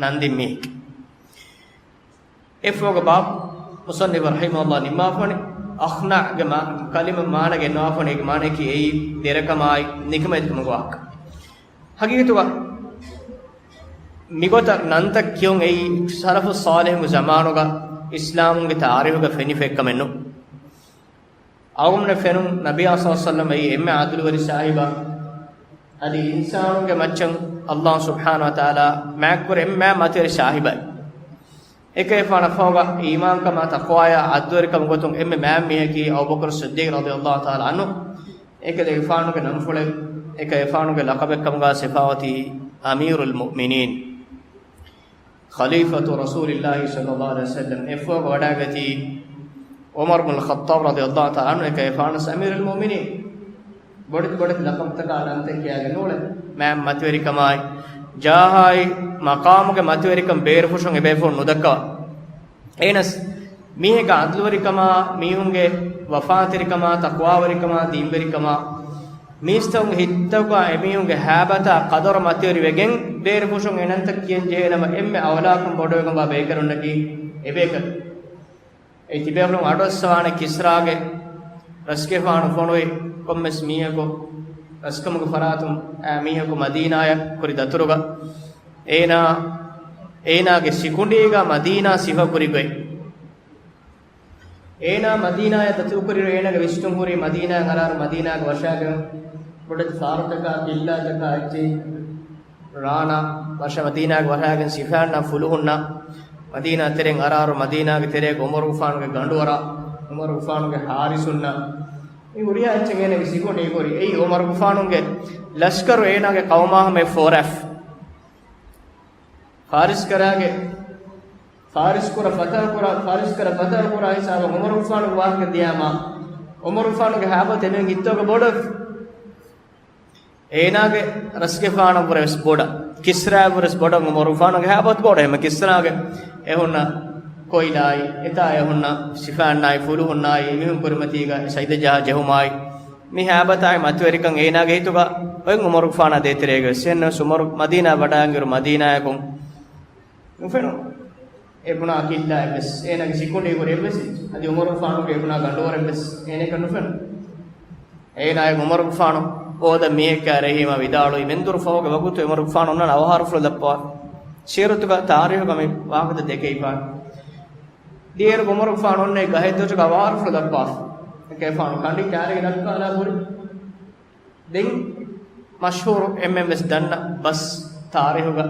ނަންދިން މީހެކޭ. އެއަށްފަހުގަ ބާބު މުޞައްނިފު ރަޙިމަހުﷲ ނިންމާފަނި، އަޚްނަޢުގެ މާ-، ކަލިމަ މާނަ ގެންނަވާފަނި، އޭގެ މާނައަކީ އެއީ ދެރަކަމާއި ނިކަމެތިކަމުގެ ވާހަކަ. ޙަޤީޤަތުގަ މިގޮތަށް ނަންތައް ކިޔުން އެއީ ސަލަފު ޞާލިޙުންގެ ޒަމާނުގަ އިސްލާމުންގެ ތާރީޚުގަ ފެނިފަ އެއްކަމެއް ނޫން. އަޅުގަނޑުމެން ފެނުން ނަބިއްޔާ ޞައްލަﷲ ޢަލައިހި ވަސައްލަމް އެއީ އެންމެ ޢަދުލުވެރި ސާހިބާ، އަދި އިންސާނުންގެ މައްޗަށް ﷲ ސުބްޙާނަހޫ ވަތަޢާލާ މާތްކުރި އެންމެ މާތް މަތިވެރި ސާހިބާ. އެކަލޭގެފާނަށްފަހުގަ އީމާންކަމާ ތަޤްވާޔާ ޢަދުލުވެރިކަމުގެ ގޮތުން އެންމެ މާތް މީހަކީ އަބޫބަކުރު ޞިއްދީޤް ރަޟިޔަﷲ ތަޢާލާ ޢަންހު. އެކަލޭގެފާނުގެ ނަންފުޅެއް، އެކަލޭގެފާނުގެ ލަޤަބެއްކަމުގަ ސިފަވަތީ އަމީރުލް މުއުމިނީން. ޚަލީފަތު ރަސޫލިއްލާހި ޞައްލައްލާހު ޢަލައިހި ވަސައްލަމް އެއަށްފަހުގަ ވަޑައިގަތީ ޢުމަރު ބުނުލް ޚައްޠާބް ރަޟިޔަﷲ ތަޢާލާ ޢަންހު، އެކަލޭގެފާނަށް އަމީރުލް މުއުމިނީން. ބޮޑެތި ބޮޑެތި ލަޤަބުތަކާ ނަންތައް ކިޔާގެން ނޫޅެ، މާތް މަތިވެރިކަމާއި ޖާހާއި މަޤާމުގެ މަތިވެރިކަން ބޭރުފުށުން އެބޭފުޅުން ނުދައްކަވާ. އެހެނަސް މީހެއްގެ ޢަދުލުވެރިކަމާ، މީހުންގެ ވަފާތެރިކަމާ، ތަޤްވާވެރިކަމާ، ދީންވެރިކަމާ، މީސްތަކުންގެ ހިތްތަކުގަ އެމީހުންގެ ހައިބަތާ ޤަދަރު މަތިވެރިވެގެން ބޭރުފުށުން އެނަންތައް ކިޔަން ޖެހޭނަމަ، އެންމެ އަވަލާކަން ބޮޑުވެގެންވާ ބޭކަލުންނަކީ އެބޭކަލު. އެ ތިބޭފުޅުން އަޑުއައްސަވާނެ ކިސްރާގެ ރަސްގެފާނު ފޮނުވި ކޮންމެސް މީހަކު ރަސްކަމުގެ ފަރާތުން އައި މީހަކު މަދީނާޔަށް ކުރި ދަތުރުގަ އޭނާ، އޭނާގެ ސިކުނޑީގަ މަދީނާ ސިފަކުރި ގޮތް. އޭނާ މަދީނާޔަށް ދަތުރުކުރިއިރު އޭނާގެ ވިސްނުން ހުރީ މަދީނާއަށް އަރާރު މަދީނާގެ ވަށާގެން ބޮޑެތި ފާރުތަކާ، ޤިއްލާތަކާ އެއްޗެހި ރާނާ ވަށަ މަދީނާގެ ވަށާގެން ސިފައިންނާ ފުލުހުންނާ މަދީނާ ތެރެއިން އަރާރު މަދީނާގެ ތެރޭގަ ޢުމަރުގެފާނުގެ ގަނޑުވަރާ، ޢުމަރުގެފާނުގެ ޙާރިސުންނާ މި ހުރިހާ އެއްޗެއް އޭނާގެ ސިކުނޑީ ހުރި. އެއީ ޢުމަރުގެފާނުގެ ލަޝްކަރު އޭނާގެ ޤައުމާ ހަމަޔަށް ފޯރާފަ. ފާރިސްކަރާގެ، ފާރިސްކުރަ ފަތަހުކުރާ، ފާރިސްކަރަ ފަތަހުކުރާ ހިސާބަށް ޢުމަރުގެފާނުގެ ވާހަކަ ދިޔާމާ، ޢުމަރުގެފާނުގެ ހައިބަތު އެމީހުން ހިތުގަ ބޮޑުވެފަ. އޭނާގެ ރަސްގެފާނަށްވުރެ ވެސް ބޮޑަށް، ކިސްރާއަށްވުރެ ވެސް ބޮޑަށް ޢުމަރުގެފާނުގެ ހައިބަތު ބޮޑަށް. އެހެން ކިސްރާގެ އެ ހުންނަ ކޮއިލާއި، އެތާ އެ ހުންނަ ސިފައިންނާއި، ފުލުހުންނާއި، އެމީހުން ކުރިމަތީގަ ސައިދަ ޖަހާ ޖެހުމާއި، މި ހައިބަތާއި މަތިވެރިކަން އޭނާގެ ހިތުގަ އޮތް ޢުމަރުގެފާނާ ދޭތެރޭގަ ވެސް. އެހެންނަމަވެސް ޢުމަރު މަދީނާ ވަޑައިގެން އިރު މަދީނާއަކުން ނުފެނުނު އެ ބުނާ ޤިއްލާއެއް ވެސް، އޭނާގެ ސިކުނޑީ ހުރި އެއްވެސް، އަދި ޢުމަރުގެފާނުގެ އެ ބުނާ ގަނޑުވަރެއް ވެސް އޭނައަކަށް ނުފެނުނު. އޭނާއަށް ޢުމަރުގެފާނު އޯދަން މީހެއްކާ އަރިހީމާ ވިދާޅުވީ، މެންދުރު ފަހުގެ ވަގުތު ޢުމަރުގެފާނު އޮންނާނެ އަވަހާރަފުޅު ދައްކަވާފަ. ސީރަތުގަ ތާރީޚުގަ މި ވާހަކަތައް ދެކެވިފާނެ. ދިޔައިރު ޢުމަރުގެފާނު އޮންނަ އެ ގަހެއްދޮށުގަ އަވަހާރަފުޅު ދައްކަވާފަ. އެކަލޭގެފާނު ކަނޑި ކާރިގަ ދައްކާލާ ހުރި. ދެން މަޝްހޫރު އެންމެން ވެސް ދަންނަ ބަސް ތާރީޚުގަ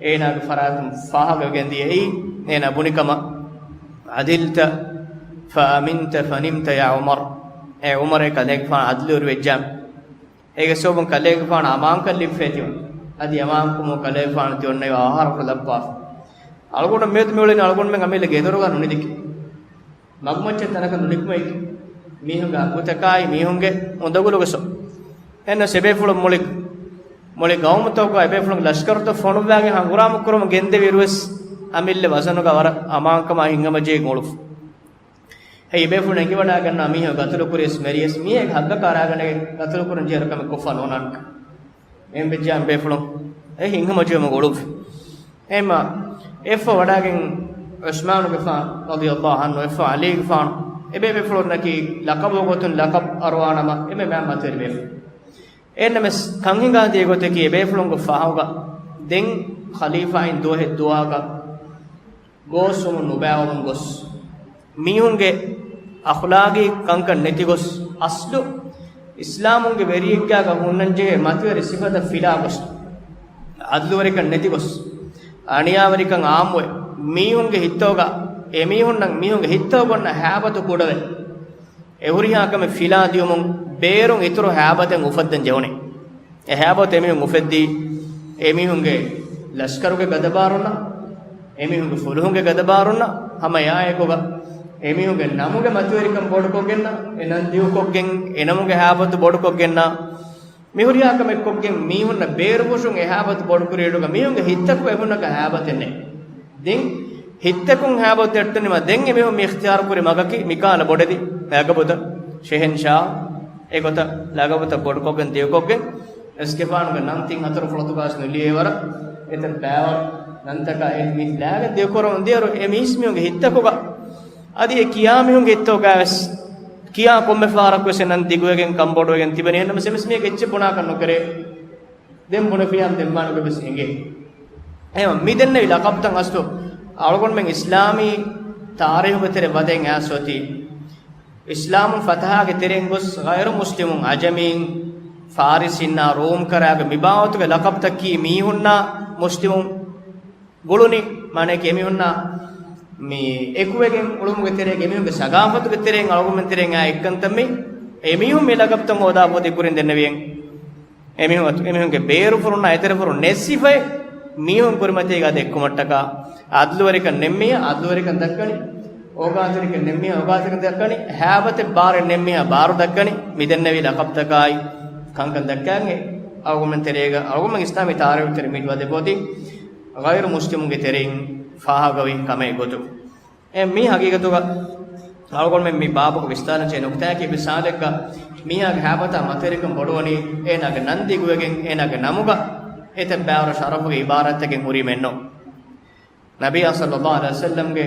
އޭނާގެ ފަރާތުން ފާހަގަވެގެން ދިޔައީ، އޭނާ ބުނި ކަމަށް، عدلت فأمنت فنمت يا عمر. އެ ޢުމަރޭ ކަލޭގެފާނު ޢަދްލުވެރިވެއްޖާމެ، އޭގެ ސަބަބުން ކަލޭގެފާނު އަމާންކަން ލިބިފައި ތިބުނު. އަދި އަމާންކަމުން ކަލޭގެފާނު ތި އޮންނަ އަހަރަކު ލައްވާފަ. އަޅުގަނޑު މިއޮތް މިއުޅެނީ އަޅުގަނޑުމެން އަމިއްލަ ގެދޮރުގަ ނުނިދިކި. މަގުމައްޗެއް ތަނަކަށް ނުނިކުމެވި. މީހުންގެ އަގުތަކާއި މީހުންގެ އުނދަގުލުގެ ސޯ. އެންނަ ސެބޭފުޅުން މުޅި، މުޅި ގައުމުތަކުގަ އެބޭފުޅުންގެ ލަޝްކަރުތައް ފޮނުއްވާގެން ހަނގުރާމަ ކުރަމުން ގެންދެވިއިރުވެސް އަމިއްލަ ވަޒަނުގަ ވަރަށް އަމާންކަމާ ހިތްހަމަޖެހި އުޅުފަ. ހެއްޔެ ބޭފުޅުން އެނގިވަޑާގަންނަ މީހާ ގަތުލު ކުރިޔަސް މެރިޔަސް މީހެއް ހައްގަކާ ރާގަނޑެއް ގަތުލު ކުރަން ޖެހޭ ކަމެއް ކޮށްފަ ނޯންނާނެ. އެހެން ވެއްޖާ ބޭފުޅުން އެ ހިތްހަމަޖެހުމުގަ އުޅުއްވި. އެހެންމަ އެއަށްފަހު ވަޑާގެން ޢުސްމާނުގެފާނު ރަޟިޔަﷲ ޢަންހު އެއަށްފަހު ޢަލީގެފާނު އެބޭބޭފުޅުންނަކީ ލަޤަބު ގޮތުން ލަޤަބު އަރުވާނަމަ އެންމެ މާތް މަތިވެރި ބޭފުޅުން. އެންނަމެސް ކަން ހިނގާދިޔަ ގޮތަކީ އެބޭފުޅުންގެ ފަހުގަ ދެން ޚަލީފާއިން ދުވަހެއް ދުވަހަކަށް ގޯސްވަމުން ނުބައިވަމުން ގޮސް، މީހުންގެ އަޚްލާގީ ކަންކަން ނެތިގޮސް، އަސްލު އިސްލާމުންގެ ވެރިއެއްގާގަ ހުންނަންޖެހޭ މަތިވެރި ސިފަތައް ފިލާގޮސް، ޢަދްލުވެރިކަން ނެތިގޮސް، އަނިޔާވެރިކަން އާއްމުވެ، މީހުންގެ ހިތަކުގަ އެމީހުންނަށް މީހުންގެ ހިތަކުގަ އޮންނަ ހައިބަތު ކުޑަވެ، އެ ހުރިހާ ކަމެއް ފިލާ ދިޔުމުން ބޭރުން އިތުރު ހައިބަތެއް އުފައްދަން ޖެހުނީ. އެ ހައިބަތު އެމީހުން އުފެއްދީ، އެމީހުންގެ ލަޝްކަރުގެ ގަދަބާރުންނަށް، އެމީހުންގެ ފުލުހުންގެ ގަދަބާރުންނަށް ހަމަ އެއާއެކުގަ، އެމީހުންގެ ނަމުގެ މަތިވެރިކަން ބޮޑުކޮށްގެންނަ، އެ ނަން ދިގުކޮށްގެން، އެ ނަމުގެ ހައިބަތު ބޮޑުކޮށްގެންނަ، މި ހުރިހާ ކަމެއް ކޮށްގެން މީހުންނަށް ބޭރުފުށުން އެ ހައިބަތު ބޮޑުކުރިއިރުގަ މީހުންގެ ހިތަކު އެމީހުންނަކަށް ހައިބަތެއް ނެތް. ދެން ހިތަކުން ހައިބަތު އެއްޓުނީމަ ދެން އެމީހުން މި އިޚްތިޔާރު ކުރި މަގަކީ މިކަހަލަ ބޮޑެތި ލަގަބުތައް، ޝެހެންޝާ، އެގޮތަށް ލަގަބުތައް ބޮޑުކޮށްގެން ދިގުކޮށްގެން، އެސްގެފާނުގެ ނަން ތިން ހަތަރު ފުރަތުގަސް ނުލިޔެވަރަށް އެތައް ބައިވަރު ނަންތަކާ އެ މީސް ލާގެން ދިގުކުރަމުން ދިޔައިރު އެ މީސްމީހުންގެ ހިތަކުގަ އަދި އެ ކިޔާ މީހުންގެ ހިތަކުގަވެސް ކިޔާ ކޮންމެ ފަހަރަކުވެސް އެ ނަން ދިގުވެގެން ކަންބޮޑުވެގެން ތިބެނީ. އެހެންނަމަސް އެމީސް މީހަކު އެއްޗެއް ބުނާކަށް ނުކެރޭ. ދެން ބުނެފިޔާ ދެން ވާނެ ވެސް އެނގޭ. އެހެން މި ދެންނެވި ލަޤަބުތައް އަސްލު އަޅުގަނޑުމެން އިސްލާމީ ތާރީޚުގެ ތެރެ ވަދެން އައިސް އޮތީ، އިސްލާމުން ފަތަޙާގެ ތެރެއިން ގޮސް ޣައިރު މުސްލިމުން، ޢަޖަމީން، ފާރިސީންނާ ރޫމް ކަރާގެ މި ބާވަތުގެ ލަޤަބުތައް ކީ މީހުންނާ މުސްލިމުން ގުޅުނީ، މާނައަކީ އެމީހުންނާ މި އެކުވެގެން އުޅުމުގެ ތެރޭގަ އެމީހުންގެ ސަގާފަތުގެ ތެރެއިން އަޅުގަނޑުމެން ތެރެއިން އާ އެއްކަންތައް މި އެމީހުން މި ލަޤަބުތައް ހޯދާފަ އޮތީ ކުރިން ދެންނެވިއެއް. އެމީހުން އަތު، އެމީހުންގެ ބޭރުފުރުންނާ އެތެރެފުރުން ނެތް ސިފައެއް މީހުން ކުރިމަތީގަ އަދި އެއްކުމަށްޓަކާ، ޢަދްލުވެރިކަން ނެތްމީހާ ޢަދްލުވެރިކަން ދައްކަނީ، އޯގާތެރިކަން ނެތްމީހާ އޯގާތެރިކަން ދައްކަނީ، ހައިބަތެއް ބާރެއް ނެތްމީހާ ބާރު ދައްކަނީ، މި ދެންނެވި ލަޤަބުތަކާއި ކަންކަން ދައްކައިގެން އަޅުގަނޑުމެން ތެރޭގަ، އަޅުގަނޑުމެން އިސްލާމީ ތާރީޚުގެ ތެރެ މި ވަދެ އޮތީ ޣައިރު މުސްލިމުންގެ ތެރެއިން ފާހަގަވި ކަމެއް ގޮތުގަ. އެ މި ޙަޤީޤަތުގަ އަޅުގަނޑުމެން މި ބާބުގަ ވިސްނާލަން ޖެހޭ ނުކުތާއަކީ، މިސާލެއްގަ މީހާގެ ހައިބަތާ މަތިވެރިކަން ބޮޑުވަނީ އޭނާގެ ނަން ދިގުވެގެން، އޭނާގެ ނަމުގަ އެތައް ބައިވަރު ޝަރަފުގެ ޢިބާރާތްތަކެއް ހުރީމައެއްނު. ނަބިއްޔާ ޞައްލައްލާހު ޢަލައިހި ވަސައްލަމްގެ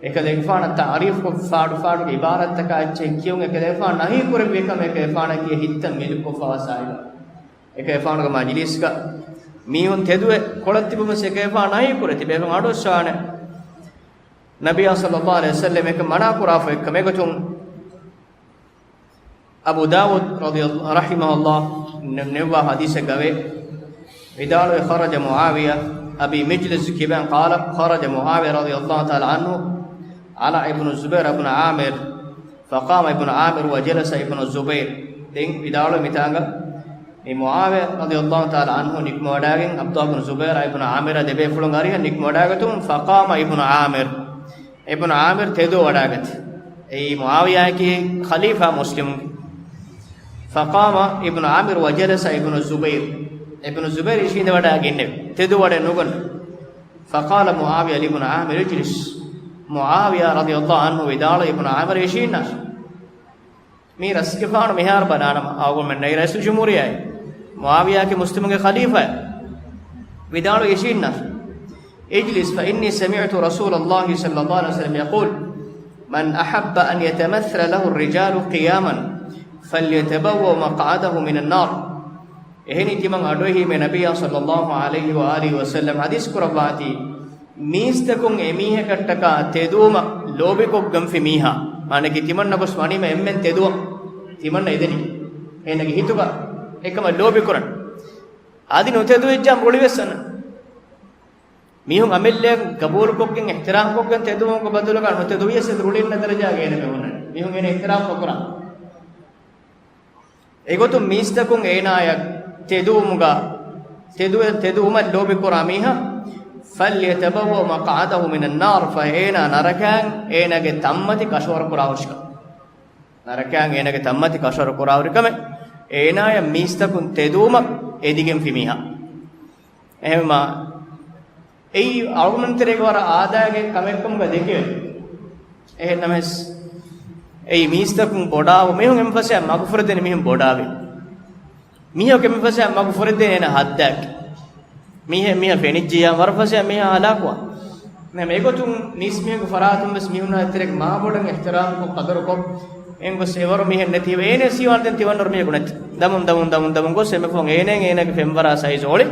އެކަލޭގެފާނަށް ތަޢުރީފުކޮށް ފާޑު ފާޑުގެ ޢިބާރާތްތަކާ އެއްޗެހި ކިޔުން އެކަލޭގެފާނު ނަހީ ކުރެއްވި ކަމެއް އެކަލޭގެފާނަކީ ހިތަށް މިލިކުކޮށްފަވާ ސާހިބާ. އެކަލޭގެފާނުގެ މަޖިލީސްގަ މީހުން ތެދުވެ ކޮޅަށް ތިބުމަސް އެކަލޭގެފާނު ނަހީ ކުރޭ ތިބޭފުޅުން އަޑުއައްސަވާނެ. ނަބިއްޔާ ޞައްލައްލާހު ޢަލައިހި ވަސައްލަމް އެކަން މަނާ ކުރާފަ އެއްކަމެއް ގޮތުން އަބޫ ދާވޫދު ރަޙިމަހުﷲ ނެ-، ނެއްވާ ޙަދީޘެއްގަވޭ. ވިދާޅުވޭ، خرج معاوية، އަބީ މިޖްލިސް ކިބައިން، قال خرج معاوية رضي الله تعالى عنه على ابن الزبير بن عامر فقام ابن عامر وجلس ابن الزبير. ދެން ވިދާޅުވޭ މިތާނގަ މި މުޢާވިޔާ ރަޟިޔަﷲ ތަޢާލާ ޢަންހު ނިކުމެވަޑައިގެން ޢަބްދުﷲ ބިން ޒުބައިރާ އިބްނު ޢާމިރާ ދެބޭފުޅުން އަރިހަށް ނިކުމެވަޑައިގަތުމުން، فقام ابن عامر، އިބްނު ޢާމިރު ތެދުވެވަޑައިގަތީ. އެއީ މުޢާވިޔާއަކީ ޚަލީފާ މުސްލިމުންގެ. فقام ابن عامر وجلس ابن الزبير، އިބްނު ޒުބައިރު އިށީނދެވަޑައިގެންނެވި. ތެދުވެވަޑައެއް ނުގަންނަ. فقال معاوية لابن عامر اجلس. މުޢާވިޔާ ރަޟިޔަﷲ ޢަންހު ވިދާޅުވި އިބްނު ޢާމިރު އިށީންނާށޭ. މީ ރަސްގެފާނު މިހާރު ބަލާނަމަ، އަޅުގަނޑުމެންނަކީ ރައީސުލްޖުމްހޫރިއްޔާއޭ. މުޢާވިޔާއަކީ މުސްލިމުންގެ ޚަލީފާއޭ. ވިދާޅުވި އިށީންނާށޭ. اجلس فإني سمعت رسول الله صلى الله عليه وسلم يقول: من أحب أن يتمثل له الرجال قياما فليتبوأ مقعده من النار. އެހެނީ ތިމަން އަޑުއެހީމޭ ނަބިއްޔާ ޞައްލައްލާހު ޢަލައިހި ވައާލިހި ވަސައްލަމް ޙަދީޘް ކުރައްވާތީ، މީސްތަކުން އެމީހަކަށްޓަކާ ތެދުވުމަށް ލޯބިކޮށްގެންފި މީހާ، މާނައަކީ ތިމަންނަ ގޮސް ވަނީމަ އެންމެން ތެދުވަން، ތިމަންނަ އެދެނީ އޭނަގެ ހިތުގަ އެކަމަށް ލޯބިކުރަން. އަދި ނުތެދުވެއްޖާ ރުޅިވެސް އަންނަ. މީހުން އަމިއްލައަށް ގަބޫލުކޮށްގެން އިޙްތިރާމްކޮށްގެން ތެދުވުމުގެ ބަދަލުގަ ނުތެދުވިޔަސް ރުޅިންނަ ދަރަޖާގަ އޭނަ މި ހުންނަނީ. މީހުން އޭނަ އިޙްތިރާމް ނުކުރާ. އެގޮތުން މީސްތަކުން އޭނާޔަށް ތެދުވުމުގަ، ތެދު-، ތެދުވުމަށް ލޯބިކުރާ މީހާ، فليتبوأ مقعده من النار، ފަހެ އޭނާ ނަރަކައިން އޭނާގެ ތަންމަތި ކަށަވަރު ކުރާ ހުށިކަން. ނަރަކައިން އޭނާގެ ތަންމަތި ކަށަވަރު ކުރާ ހުރިކަމެއް، އޭނާޔަށް މީސްތަކުން ތެދުވުމަށް އެދިގެންފި މީހާ. އެހެންވީމާ، އެއީ އަޅުގަނޑުމެން ތެރޭގަ ވަރަށް އާދައިގެ ކަމެއްކަމުގަ ދެކެވޭ. އެހެންނަމަވެސް، އެއީ މީސްތަކުން ބޮޑާވު މީހުން އެންފަސިއްޔާ މަގުފުރެދޭނެ މީހުން ބޮޑާވި. މީހަކު އެންފަސިއްޔާ މަގުފުރެދޭނެ އޭނާ ހައްދާކި. މީހެއް މީހާ ފެނިއްޖިއްޔާ ވަރަށް ފަސޭހަ މީހާ ހަލާކުވާ. ނަމަ އެގޮތުން މީސްމީހަކު ފަރާތުން ވެސް މީހުންނާ އެތެރެ މާބޮޑަށް އިޙްތިރާމްކޮށް ޤަދަރުކޮށް، އެންގޮސް އެވަރު މީހެއް ނެތި ހިވަ އޭނަ ސީވާން ދެން ތިވަންނަރު މީހަކު ނެތި. ދަމުން ދަމުން ދަމުން ދަމުން ގޮސް އެމެފުން އޭނައިން އޭނަގެ ފެންވަރާ ސައިޒު އޮޅި.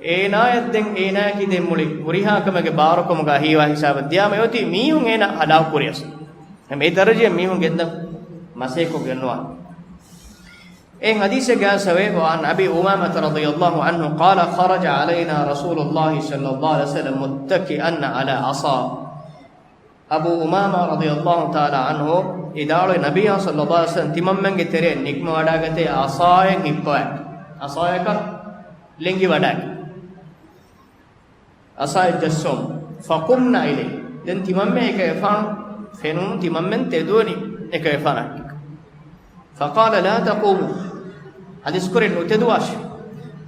އޭނާޔަށް ދެން އޭނާޔަކީ ދެން މުޅި ހުރިހާ ކަމެއްގެ ބާރުކަމުގަ ހީވާ ހިސާބަށް ދިޔާމަ އެއޮތީ މީހުން އޭނަ ހަލާކު ކުރިޔަސް. އެ ދަރަޖައަށް މީހުން ގެންދަން މަސައްކަތް ކޮށްގެން ނުވާ. އެ ޙަދީޘެއްގައި ސަވޭ، وعن أبي أمامة رضي الله عنه قال خرج علينا رسول الله صلى الله عليه وسلم متكئا على عصا. އަބޫ އުމާމާ ރަޟިޔަﷲ ތަޢާލާ ޢަންހު ވިދާޅުވި، ނަބިއްޔާ ޞައްލަﷲ ޢަލައިހި ވަސައްލަމަ ތިމަންމެންގެ ތެރެއަށް ނިކުމެވަޑައިގަތީ ޢަޞާއެއް ހިއްޕަވައި، ޢަޞާޔަކަށް ލެނގިވަޑައި، ޢަޞާއެއް ޖައްސަވަމުން. فقمنا إليه. ދެން ތިމަންމެން އެކަލޭގެފާނު ފެނުނު، ތިމަންމެން ތެދުވަނީ އެކަލޭގެފާނަށް. فقال لا تقوموا. ޙަދީޘްކުރޭ ނުތެދުވާށޭ.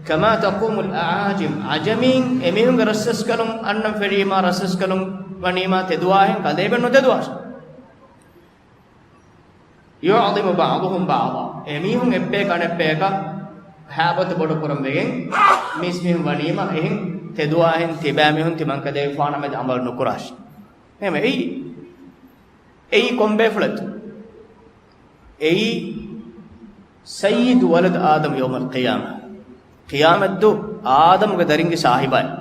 كما تقوم الأعاجم. ޢަޖަމީން އެމީހުންގެ ރަސްރަސްކަލުން އަންނަން ފެށީމާ، ރަސްރަސްކަލުން ވަނީމާ ތެދުވާހެން ކަލޭމެން ނުތެދުވާށޭ. يعظم بعضهم بعضا. އެމީހުން އެއްބަޔަކު އަނެއްބަޔަކަށް ހައިބަތު ބޮޑުކުރަން ވެގެން މީސްމީހުން ވަނީމާ އެހެން ތެދުވާހެން ތިބާމީހުން ތިމަންކަލޭގެފާނާ މެދު ޢަމަލު ނުކުރާށޭ. އެހެންވެ އެއީ އެއީ ކޮން ބޭފުޅެއްތޯ؟ އެއީ سيد ولد آدم يوم القيامة. ޤިޔާމަތްދުވަހު އާދަމުގެ ދަރިންގެ ސާހިބާއެއް.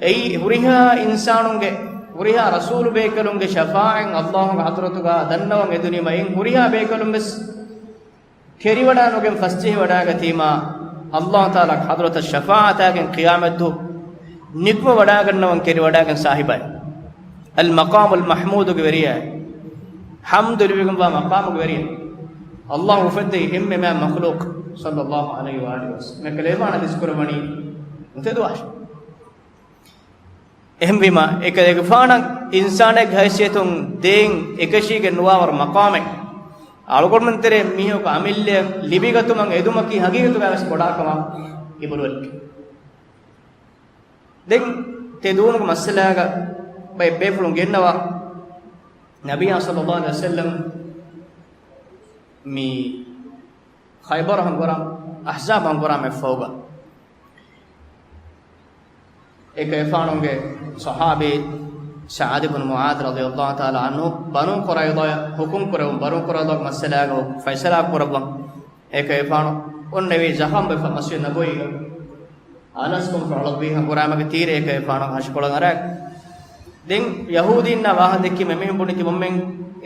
އެއީ ހުރިހާ އިންސާނުންގެ، ހުރިހާ ރަސޫލު ބޭކަލުންގެ ޝަފާޢަތް ﷲ ގެ ޙަޟްރަތުގަ ދަންނަވަން އެދުނީމަ، އެއިން ހުރިހާ ބޭކަލުން ވެސް ކެރިވަޑާނުގެން ފަސްޖެހިވަޑައިގަތީމާ، ﷲ ތަޢާލާގެ ޙަޟްރަތަށް ޝަފާޢަތާގެން ޤިޔާމަތްދުވަހު ނިކުމެވަޑައިގަންނަވަން ކެރިވަޑައިގެން ސާހިބާއެއް. އަލްމަޤާމުލް މަޙްމޫދުގެ ވެރިޔާއެއް. ޙަމްދު ލިބިގެންވާ މަޤާމުގެ ވެރިޔާ. ﷲ އުފެއްދެވި އެންމެ މާތް މަޚްލޫޤު ޞައްލަﷲ ޢަލައިހި ވައާލިހި ވަސައްލަމަ. އެކަލޭގެފާނަށް ޙަދީޘް ކުރައްވަނީ ނުތެދުވާށޭ. އެހެންވީމާ، އެކަލޭގެފާނަށް އިންސާނެއްގެ ހައިސިއްޔަތުން ދޭން އެކަށީގެން ނުވާވަރު މަޤާމެއް، އަޅުގަނޑުމެން ތެރޭ މީހަކު އަމިއްލައަށް ލިބިގަތުމަށް އެދުމަކީ ހަގީގަތުގައި ވެސް ބޮޑާ ކަމާ އިބުރުވެރިކަން. ދެން ތެދުވުމުގެ މައްސަލާގަ ބައެއް ބޭފުޅުން ގެންނަވާ، ނަބިއްޔާ ޞައްލަﷲ ޢަލައިހި ވަސައްލަމަ މި ޚައިބަރު ހަނގުރާމަ، އަޙްޒާބު ހަނގުރާމައެއް ފަހުގަ، އެކަލޭގެފާނުގެ ޞަޙާބީ ސަޢަދު ބިން މުޢާޛު ރަޟިޔަﷲ ތަޢާލާ ޢަންހު ބަނޫ ޤުރައިޟާއަށް ޙުކުމް ކުރެވުން، ބަނޫ ޤުރައިޟާގެ މައްސަލާގަ ފައިޞަލާ ކުރައްވަން އެކަލޭގެފާނު އޮންނެވީ ޒަޚަމް ވެފަ މަސްޖިދު ނަބަވީގަ. އަނަސް ބިން ޘަޢުލަބީ ހަނގުރާމަގެ ތީރެއް އެކަލޭގެފާނު ހަށިކޮޅަށް އަރާ. ދެން ޔަހޫދީންނާ ވާހަކަ ދެއްކީމަ އެމީހުން ބުނި ތިމަންމެން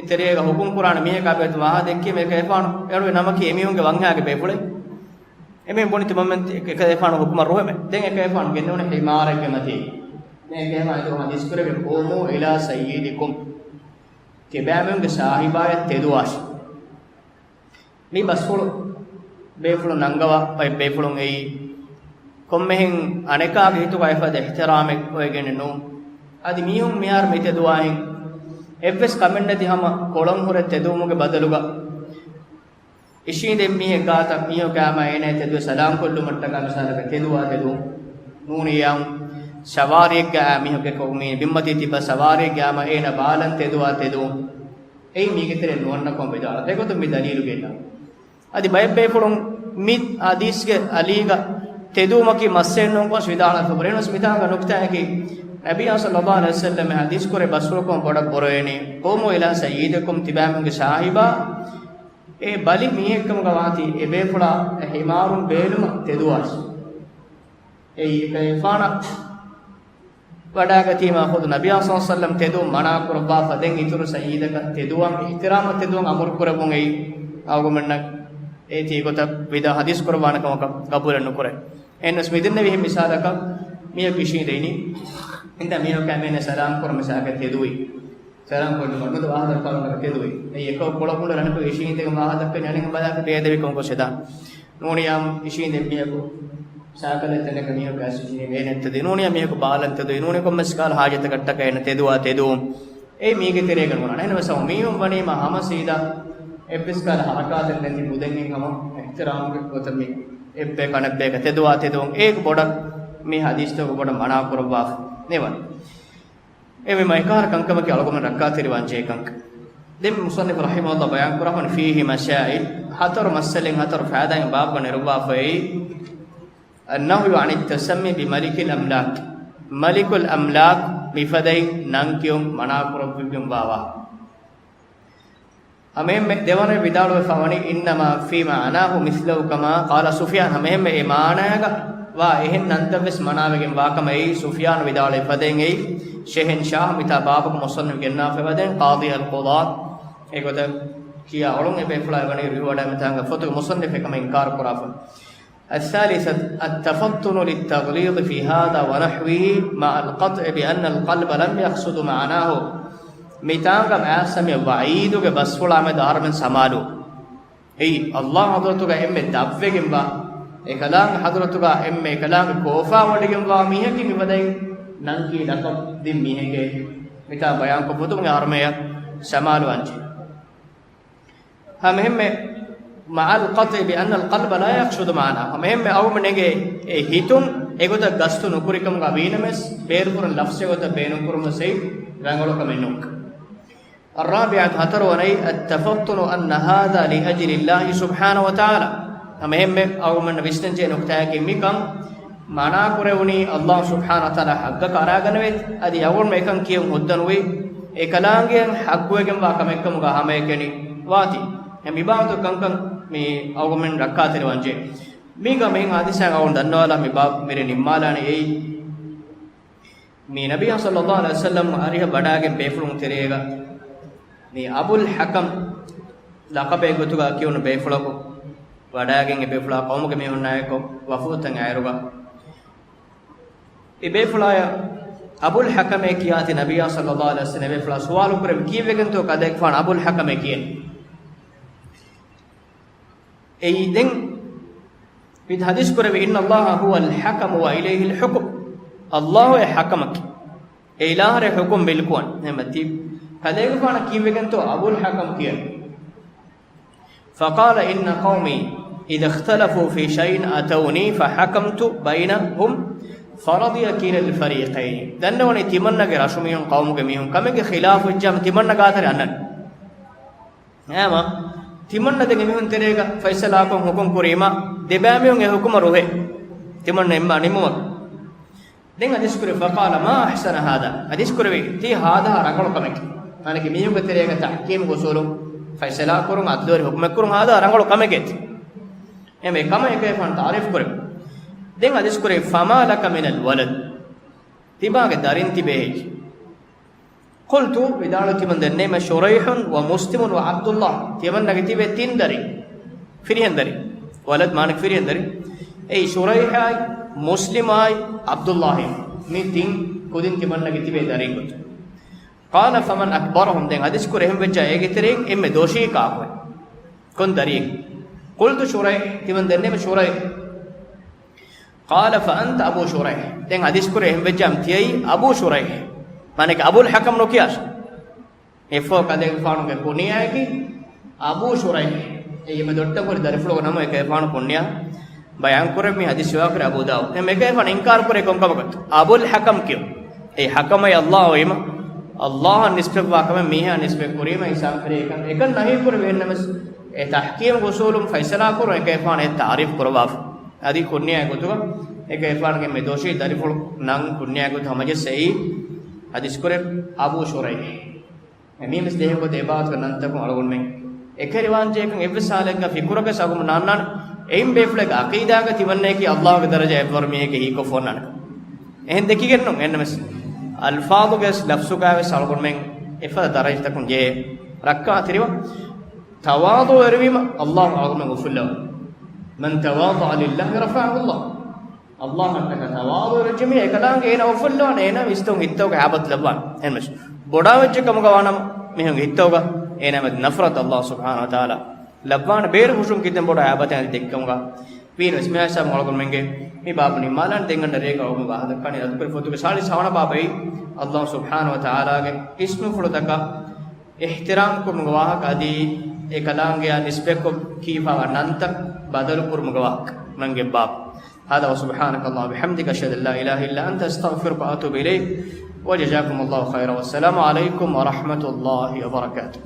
ތެރޭގަ ޙުކުމް ކުރާނެ މީހަކާ ބެހޭ ވާހަކަ ދެއްކީމަ އެކަލޭގެފާނު އެޅުވި ނަމަކީ އެމީހުންގެ ވަންހާގެ ބޭފުޅެއް. އެމީހުން ބުނި ތިމަންމެން އެކަލޭގެފާނު ޙުކުމަށް ރުހެމެ. ދެން އެކަލޭގެފާނު ގެންނެވުނީ ޙިމާރެއްގެ މަތީ. ދެން އެކަލޭގެފާނު ޙަދީޘް ކުރެއްވި، قوموا إلى سيدكم. ތިބާމީހުންގެ ސާހިބާއަށް ތެދުވާށޭ. މި ބަސްފުޅު ބޭފުޅުން ނަންގަވާ ބައެއް ބޭފުޅުން އެއީ ކޮންމެހެން އަނެކާގެ ހިތުގަ އެފަދަ އިޙްތިރާމެއް އޮވެގެނެއް ނޫން. އަދި މީހުން މިހާރު މި ތެދުވާހެން އެއްވެސް ކަމެއް ނެތި ހަމަ ކޮޅުން ހުރެ ތެދުވުމުގެ ބަދަލުގަ އިށީނދެ މީހެއް ގާތަށް މީހަކާ އައިމަ އޭނަ ތެދުވެ ސަލާމް ކޮށްލުމަށްޓަކާ މިސާލަކަށް ތެދުވާ ތެދުވުން ނޫނިއްޔާ. ސަވާރީއެއްގަ އައި މީހަކު އެކަކު މީ ބިންމަތީ ތިބާ ސަވާރީއެއްގަ އައިމަ އޭނަ ބާލަން ތެދުވާ ތެދުވުން. އެއީ މީގެ ތެރެއިން ނުވަންނަކަމަށް ވިދާޅުވޭ. އެގޮތުން މި ދަލީލު ގެންނަ. އަދި ބައެއް ބޭފުޅުން މި ޙަދީޘްގެ އަލީގަ ތެދުވުމަކީ މައްސައެއް ނޫން ގޮސް ވިދާޅުވެފަ ހުރި. އެހެނަސް މިތާނގަ ނުކްތާއަކީ، ނަބިއްޔާ ޞައްލަﷲ ޢަލައިހި ވަސައްލަމަ ޙަދީޘް ކުރެއްވި ބަސްފުޅަކުން ބޮޑަށް ބުރަވެނީ، قوموا إلى سيدكم، ތިބާމީހުންގެ ސާހިބާ އެ ބަލި މީހެއްކަމުގަ ވާތީ އެ ބޭފުޅާ އެ ޙިމާރުން ބޭލުމަށް ތެދުވާށޭ. އެއީ އެކަލޭގެފާނަށް ވަޑައިގަތީމާ ޚުދު ނަބިއްޔާ ޞައްލަﷲ ޢަލައިހި ވަސައްލަމަ ތެދުވުން މަނާ ކުރައްވާފަ، ދެން އިތުރު ސައްޔިދަކަށް ތެދުވަން، އިޙްތިރާމަށް ތެދުވަން އަމުރު ކުރެއްވުން އެއީ އަޅުގަނޑުމެންނަށް އޭތި ގޮތަށް ވިދާ ޙަދީޘް ކުރައްވާނެ ކަމަކަށް ގަބޫލެއް ނުކުރޭ. އެހެނަސް މިދެންނެވި އެހެން މިސާލަކަށް މީހަކު އިށީނދެ އިނީ. އިނދެ މީހަކާ އައިމަ އޭނަ ސަލާމް ކުރަން މިސާލަކަށް ތެދުވީ. ސަލާމް ކޮށްލުމަށް ނުދާ ވާހަކަ ދައްކާލުމަށް ތެދުވި. އެއީ އެކަކު ކޮޅަކުނޑަ ރަނގަޅު އިށީނދެގެން ވާހަކަ ދައްކަނީ އަނެއް ބަލާކަށް ބޭދެވިކަމަށް ކޮށެދާ. ނޫނިޔާ އިށީނދެ މީހަކު ސާކަލެއް ތަނެއްގަ މީހަކު އައިސް އިށީނދެ އޭނަ ތެދުވި. ނޫނިޔާ މީހަކު ބާލަން ތެދުވި. ނޫނީ ކޮންމެސް ކަހަލަ ހާޖަތަކަށްޓަކައި އޭނަ ތެދުވާ ތެދުވުން. އެއީ މީގެ ތެރޭގަ ނުވާނެ. އެހެންވެސް ހަމަ މީހުން ވަނީމާ ހަމަ ސީދާ އެއްވެސް ކަހަލަ ހަރަކާތެއް ނެތި މުދެން ހަމަ އިޙްތިރާމުގެ ގޮތަށް މި އެއްބަޔަކު އަނެއްބަޔަކަށް ތެދުވާ ތެދުވުން. އޭގެ ބޮޑަށް މި ޙަދީޘްތަކުގެ ބޮޑަށް މަނާ ކުރައްވާފަ ނެވަން. އެ މި މައިކާރ ކަންކަމަކީ އަޅުގަނޑު ރައްކާތެރިވާން ޖެހޭ ކަންކަން. ދެން މުޞައްނިފު ރަޙިމަހުﷲ ބަޔާން ކުރާފަން فيه مسائل، ހަތަރު މައްސަލައިން ހަތަރު ފައިދާއިން ބާބުގަ ނެރުއްވާފައި. النهي عن التسمي بملك الأملاك، މަލިކުލް އަމްލާކް މިފަދައިން ނަން ކިޔުން މަނާ ކުރެވިގެންވާ ވާހަކަ. ހަމައެހެންމެ ދެވަނަ ވިދާޅުވެފަ ވަނީ، إنما في معناه مثله كما قال سفيان، ހަމައެހެންމެ އެ މާނާގަ ވާ އެހެން ނަންތައް ވެސް މަނާވެގެން ވާ ކަމަށް އެއީ ސުފިޔާނު ވިދާޅުވި ފަދައިން އެއީ. ޝެހެންޝާހު މިތާ ބާބުގެ މުޞައްނިފު ގެންނާފައި ވަދެން ޤާޟީ އަލްޤުޟާ އެގޮތަށް ކިޔާ އޮޅުން އެބޭފުޅާ ވަނީ ރިވިވަޑައިގެން މިތާނގަ ފޮތުގެ މުޞައްނިފު އެކަމަށް އިންކާރު ކުރާފަ. الثالثة التفطن للتغليظ في هذا ونحوه مع القطع بأن القلب لم يقصد معناه. މިތާނގަ މާސަމި ވަޢީދުގެ ބަސްފުޅާމެދު އަހަރުމެން ސަމާލު. އެއީ، އައްލާހު ޙަޟްރަތުގަ އެންމެ ދަށްވެގެންވާ، އެކަލާނގެ ޙަޟްރަތުގަ އެންމެ އެކަލާނގެ ކޯފާވޮޑިގެންވާ މީހަކީ މިފަދައިން ނަންކީ ލަޤަބު ދިން މީހެކޭ. މިތާ ބަޔާންކޮށްފަ ފޮތުގެ އަހަރުމެޔަށް ސަމާލުވާންޖެހޭ. ހަމައެހެންމެ، مع القطع بأن القلب لا يقصد معناه. ހަމައެހެންމެ އަޅުގަނޑުމެންގެ އެ ހިތުން އެގޮތަށް ގަސްތު ނުކުރިކަމުގަ ވީނަމަވެސް، ބޭރުކުރަން ލަފްޒެއް ގޮތަށް ބޭނުންކުރުމަށް އެއީ ރަނގަޅު ކަމެއް ނޫން. الرابعة، ހަތަރުވަނައީ، التفطن أن هذا لأجل الله سبحانه وتعالى. ހަމައެހެންމެ އަޅުގަނޑުމެންނަށް ވިސްނަންޖެހޭ ނުކުތާއަކީ މިކަން މަނާކުރެވުނީ އައްލާހު ސުބްޙާނަހު ވަތަޢާލާ ޙައްޤަކަށް އަރާގަނެވޭތި. އަދި އަޅުގަނޑުމެން އެކަން ކިޔަން ހުއްދަ ނުވީ، އެކަލާނގެއަށް ޙައްޤުވެގެންވާ ކަމެއްކަމުގަ ހަމައެކަނި ވާތީ. އެ މިބާވަތު ކަންކަން މި އަޅުގަނޑުމެން ރައްކާތެރިވާންޖެހޭ. މީގަ މިހެން ޙަދީޘާ އަޅުގަނޑު ދަންނަވާލާ މި ބާބު މިރޭ ނިންމާލާނެ އެއީ. މި ނަބިއްޔާ ޞައްލައްލާހު ޢަލައިހި ވަސައްލަމް އަރިހަށް ވަޑާގެން ބޭފުޅުން ތެރޭގަ މި އަބުލް ޙަކަމް ލަޤަބެއް ގޮތުގަ ކިޔުނު ބޭފުޅަކު ވަޑާގެން އެ ބޭފުޅާ ޤައުމުގެ މީހުންނާއެކު ވަފުދުތައް އައިރުގަ އެ ބޭފުޅާޔަށް އަބުލް ޙަކަމޭ ކިޔާތީ ނަބިއްޔާ ޞައްލައްލާހު ޢަލައިހި ވަސައްލަމް އެ ބޭފުޅާ ސުވާލު ކުރެވި ކީއްވެގެންތޯ ކަލޭގެފާނު އަބުލް ޙަކަމޭ ކިޔަނީ؟ އެއީ ދެން މި ޙަދީޘް ކުރެވި، إن الله هو الحكم وإليه الحكم. އައްލާހު އެ ޙަކަމަކީ. އެ އިލާހަށް ޙުކުމް ބިލްކުވަން. އެހެންމަ ތި ކަލޭގެފާނަށް ކީއްވެގެންތޯ އަބުލް ޙަކަމް ކިޔަން؟ فقال إن قومي إذا اختلفوا في شيء أتوني فحكمت بينهم فرضي كلا الفريقين. ދަންނަވަނީ ތިމަންނަގެ ރަށުމީހުން ޤައުމުގެ މީހުން ކަމެއްގެ ޚިލާފު ވެއްޖާމަ ތިމަންނަ ގާތަރެ އަންނަން. އާމަ، ތިމަންނަ ދެން އެމީހުން ތެރޭގަ ފައިސަލާކޮށް ހުކުމް ކުރީމަ، ދެބައިމީހުން އެ ހުކުމަށް ރުހޭ. ތިމަންނަ އެންމެ ނިމުމަކަށް. ދެން ޙަދީޘް ކުރެވި، فقال ما أحسن هذا. ޙަދީޘް ކުރެވި، ތީ ހާދަހާ ރަނގަޅު ކަމެކޭ. މާނަކީ މީހުންގެ ތެރޭގަ ތަޙްކީމުގެ އުޞޫލުން ފައިސަލާ ކުރުން، ޢަދްލުވެރި ޙުކުމެއް ކުރުން ހާދަހާ ރަނގަޅު ކަމެކޭ. އެމެ ކަމަށް އެކަލޭގެފާނު ތަޢުރީފު ކުރެވި. ދެން ޙަދީޘް ކުރެވި، فما لك من الولد. ތިބާގެ ދަރިން ތިބޭ ހެއްޔޭ؟ قلت، ވިދާޅު ތިމަން ދެންނެވީމަ، شريح ومسلم وعبد الله. ތިމަންނަގެ ތިބޭ ތިން ދަރިން. ފިރިހެން ދަރިން. ވަލަދް މާނަ ފިރިހެން ދަރިން. އެއީ ޝުރައިޙާއި، މުސްލިމާއި، ޢަބްދުﷲ. މި ތިން ކުދިން ތިމަންނަގެ ތިބޭ ދަރިން ގޮތުން. قال فمن أكبرهم. ދެން ޙަދީޘް ކުރެ އެހެން ވެއްޖާ އޭގެ ތެރެއިން އެންމެ ދޯށީ ކާކު؟ ކޮން ދަރިއެއް؟ قلت شريح. ތިމަން ދެންނެވީމަ ޝުރައިޙް. قال فأنت أبو شريح. ދެން ޙަދީޘް ކުރެ އެހެން ވެއްޖާމަ ތިއައީ އަބޫ ޝުރައިޙް. މާނައަކީ އަބުލް ޙަކަމް ނުކިޔާށޭ. އެއީ ކަލޭގެފާނުގެ ކުނިޔާއަކީ އަބޫ ޝުރައިޙް. އެއީ އެންމެ ދޮއްޓަކުރި ދަރިފުޅުގެ ނަމު. އެކަލޭގެފާނު ކުންޏާ ބަޔާން ކުރެއްވީ ޙަދީޘް ރިވާކުރި އަބޫ ދާވޫދު. އެހެން އެކަލޭގެފާނު އިންކާރު ކުރޭ ކޮންކަމަކަށް؟ އަބުލް ޙަކަމް ކިޔުން. އެއީ ޙަކަމައީ ﷲ އޮތްމަ، ﷲ އަށް ނިސްބަތްވާ ކަމެއް މީހާ ނިސްބަތް ކުރީމަ އިންސާން ކުރީ އެކަން، އެކަން ނަހީ ކުރެވޭނަމަސް، އެ ތަޙްކީމުގެ އުޞޫލުން ފައިސަލާ ކުރުން އެކަލޭގެފާނު އެ ތަޢުރީފު ކުރައްވާފަ. އަދި ކުންޏާ ގޮތުގަ އެކަލޭގެފާނުގެ އެންމެ ދޯށީ ދަރިފުޅު ނަން ކުންޏާ ގޮތު ހަމަޖެއްސެވީ ޙަދީޘް ކުރެ އަބޫ ޝުރައިޙް. އެމީހުންވެސް ދޭހަ ގޮތަށް އެބާވަތުގެ ނަންތަކުން އަޅުގަނޑުމެން އެކަލޭގެފާނު އެއްވެސް ޙާލެއްގަ ފިކުރަކަށް އަޅުގަނޑު ނާންނާނެ. އެއިން ބޭފުޅެއްގެ ޢަޤީދާގަ ތިމަންނައަކީ ﷲ ގެ ދަރަޖައަށް އެއްވަރު މީހެއްގެ ހީކޮށްފަ އޮންނާނެ. އެހެން ދެކިގެން ނޫން. އެހެންނަމަވެސް އަލްފާޡުގައިވެސް ލަފްޒުގައިވެސް އަޅުގަނޑުމެން އެފަދަ ދަރަޖަތަކުން ޖެހޭ ރައްކާތެރިވާ. ތަވާޟުޢުވެރިވީމަ ﷲ އަޅުގަނޑުމެން އުފުއްލަވާ. من تواضع لله رفعه الله. ﷲ އަށްޓަކާ ތަވާޟުޢުވެރިވެއްޖެ މީހާ އެކަލާނގެ އޭނަ އުފުއްލަވާނެ، އޭނަ ވިސްނުން ހިތަށް ހައިބަތު ލައްވާނެ. އެހެންނަމަވެސް ބޮޑާވެއްޖެ ކަމުގަ ވާނަމަ، މީހުންގެ ހިތްތަކުގަ އޭނާ މެދު ނަފްރަތު ﷲ ސުބްޙާނަހޫ ވަތަޢާލާ ލައްވާނެ. ބޭރު ހުށުން ކިތަން ބޮޑު އާބަދަށް އަދި ދެއްކަމުގަ ވީނަމަވެސް މި ހިސާބުން އަޅުގަނޑުމެންގެ މި ބާބު ނިންމާލާނެ. ދެން އަންނަ ރޭގަ އަޅުގަނޑު ވާހަކަ ދައްކާނީ ރަދުކުރި ފޮތުގެ ސާޅީސް ހަވަނަ ބާބައި ﷲ ސުބްޙާނަހޫ ވަތަޢާލާގެ އިސްމުފުޅުތަކަށް އިޙްތިރާމް ކުރުމުގެ ވާހަކަ އަދި އެކަލާނގެއާ ނިސްބަތްކޮށް ކީފާވާ ނަންތައް ބަދަލު ކުރުމުގެ ވާހަކަ ނަންގެ ބާބު. هذا وسبحانك اللهم وبحمدك، أشهد أن لا إله إلا أنت، أستغفرك وأتوب إليك. وجزاكم الله خيرا، والسلام عليكم ورحمة الله وبركاته.